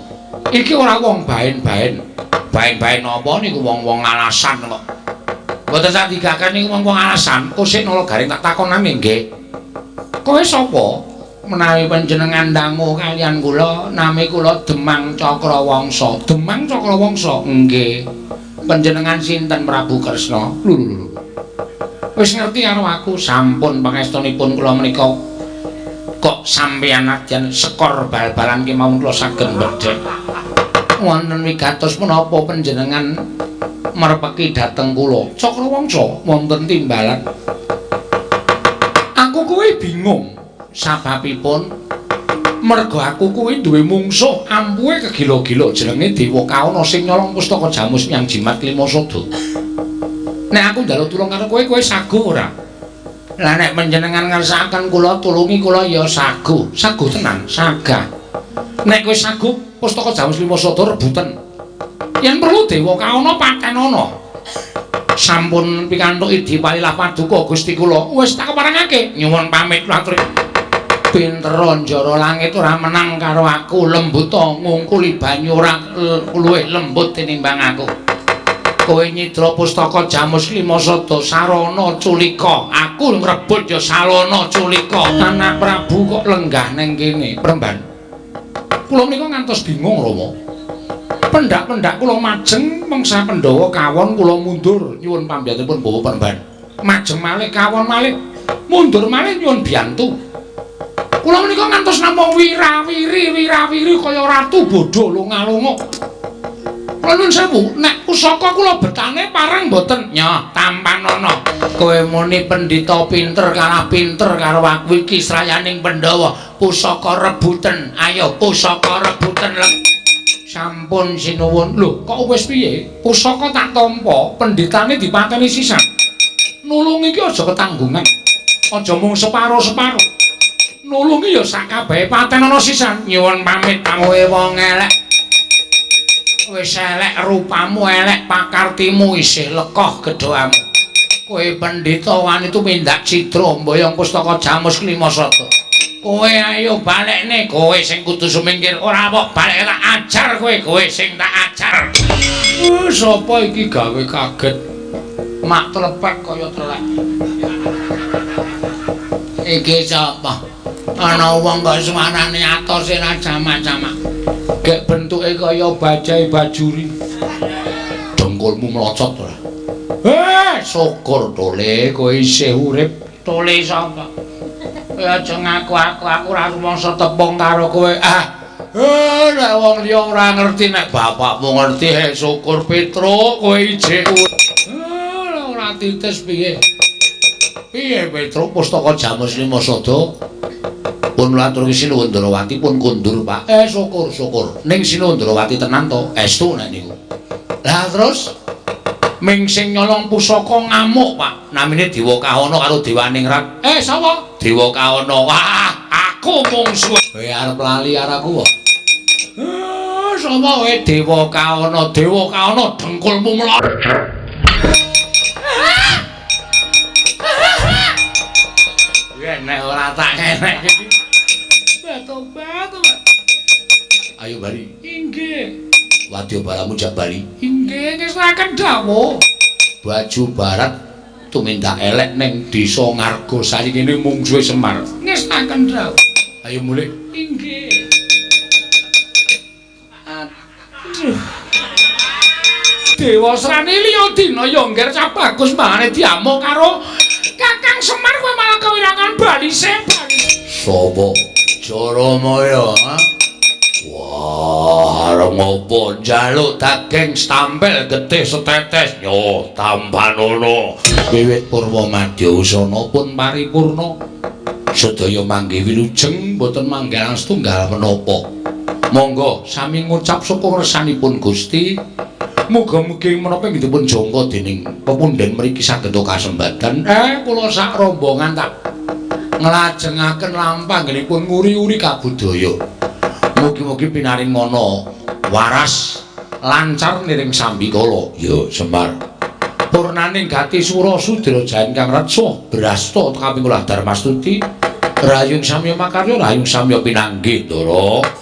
Iki ora wong baen-baen. Baen-baen apa niku wong-wong alasan kok. Mboten sak digagas niku mung alasan. Kosik nala garing tak takonane nggih. Kowe sapa? Menawi panjenengan dangu kalian kula, nami kula Demang Cakrawangsa. Demang Cakrawangsa? Nggih. Panjenengan sinten Prabu Kresna? Lho lho lho. Wis ngerti karo aku, sampun pangestunipun kula menika kok sampeyan nadyan skor bal-balan kemawon kula saged bedhek. Wonten wigatos menapa panjenengan merpeki dhateng kula? Cakrawangsa wonten timbalan. Aku kuwi bingung sababipun merga aku kuwi duwe mungsuh ampuhe kegila-gila jenenge Dewa Kawana sing nyolong pustaka Jamus nyang Jimat Klimasada. Nek aku njaluk tulung karo kowe, kowe saguh ora? Lah nek panjenengan ngersakaken kula tulungi kula ya saguh. Saguh tenan, sagah. Nek kowe saguh pustaka Jamus Klimasada rebutan. Yen perlu Dewa Kawana patenana. Sampun pikantuk idi palilah paduka Gusti kula. Wis tak keparengake. Nyuwun pamit kula aturi. Pinter njara langit ora menang karo aku, lembuta ngungkuli banyu ora luwih lembut tinimbang aku. Kowe nyidra pustaka Jamus Klimasada sarana culika, aku ngrebut ya salana culika. Anak Prabu kok lenggah neng kene, Premban. Kula menika ngantos bingung, Rama. Pendak-pendak kula majeng mangsa Pandhawa kawon kula mundur nyuwun pambiyantunipun Bawa Premban. Majeng malih kawon malih, mundur malih nyuwun biyantu. Kula menika ngantos namung wirawiri wirawiri kaya ratu bodho lunga-lunga. Kula nuwun sewu, nek pusaka kula betane pareng mboten? Nyoh, tampanana. Kowe muni pendhita pinter kalah pinter karo aku iki srayaning Pandhawa. Pusaka rebuten, ayo pusaka rebuten. Sampun sinuwun. Lho, kok wis piye? Pusaka tak tampa, pendhitane dipateni sisan. Nulungi iki aja ketanggungan. Aja mung separo-separo. Nulungi ya sak kabehe patenana sisan. Nyuwun pamit kowe wong elek. Wis elek rupamu, elek pakartimu, isih lekoh gedhoamu. Kowe pendhita wani tumindak cidra mboyong pustaka Jamus Klimasada. Kowe ayo balekne, kowe sing kudu sumingkir. Ora kok balek tak ajar kowe, kowe sing tak ajar. Sapa iki gawe kaget? Mak tlepek kaya telek. Iki sapa? Ana wong kok suarane atos ora jamak-jamak. Gek bentuke kaya bajai bajuri. Dengkulmu mlocot ora? Syukur tole kowe isih urip. Tole sapa? Kowe aja ngaku aku ora rumangsa tepung karo kowe. Nek wong liya ora ngerti, nek bapakmu ngerti, syukur Petruk kowe isih urip. Ora titis piye? Piye Petruk pustaka Jamus Klimasada? Pun atur Sinuwun Ndrawati pun kondur, Pak. Syukur syukur. Ning Sinuwun Ndrawati tenan to? Estu nek niku. Lah terus ming sing nyolong pusaka ngamuk, Pak. Namine Dewa Kawana karo Dewaningrat. Sapa? Dewa Kawana. Wah, aku mungsuh. Kowe arep lali karo aku kok. Sapa kowe Dewa Kawana? Dewa Kawana dengkulmu mlot. Nek ora tak enek iki. Tobat, tobat. Ayo bali. Inggih. Wadya balamu jak bali. Inggih, ngestoaken dawuh. Baju barat tumindak elek ning desa Ngargosari kene mungsuhe Semar. Ngestoaken dawuh. Ayo mulih. Inggih. Aduh. Dewa Srani liya dina ya ngger cah bagus mbahane diamuk karo Kakang Semar kowe malah kewirangan balise bali. Sopo? Jaramaya, ha? Wah, arep ngopo njaluk daging stampel getih setetes. Yo, tampanono. Wiwit purwa madya usana pun paripurna. Sedaya manggih wilujeng boten manggalan setunggal menapa. Monggo sami ngucap syukur resanipun Gusti. Muga-mugi menapa inggih dipun jangka dening pepundhen mriki saged kasembadan. Kula sak rombongan tak nglajengaken lampah anggenipun nguri-uri kabudaya. Mugi-mugi pinaring ana waras lancar niring sambikala. Ya Semar. Purnaning gati sura sudra jayan kang reksa brasta kaping kula Darmastuti. Rahayung samya makarya, rahayung samya pinanggih, Ndara.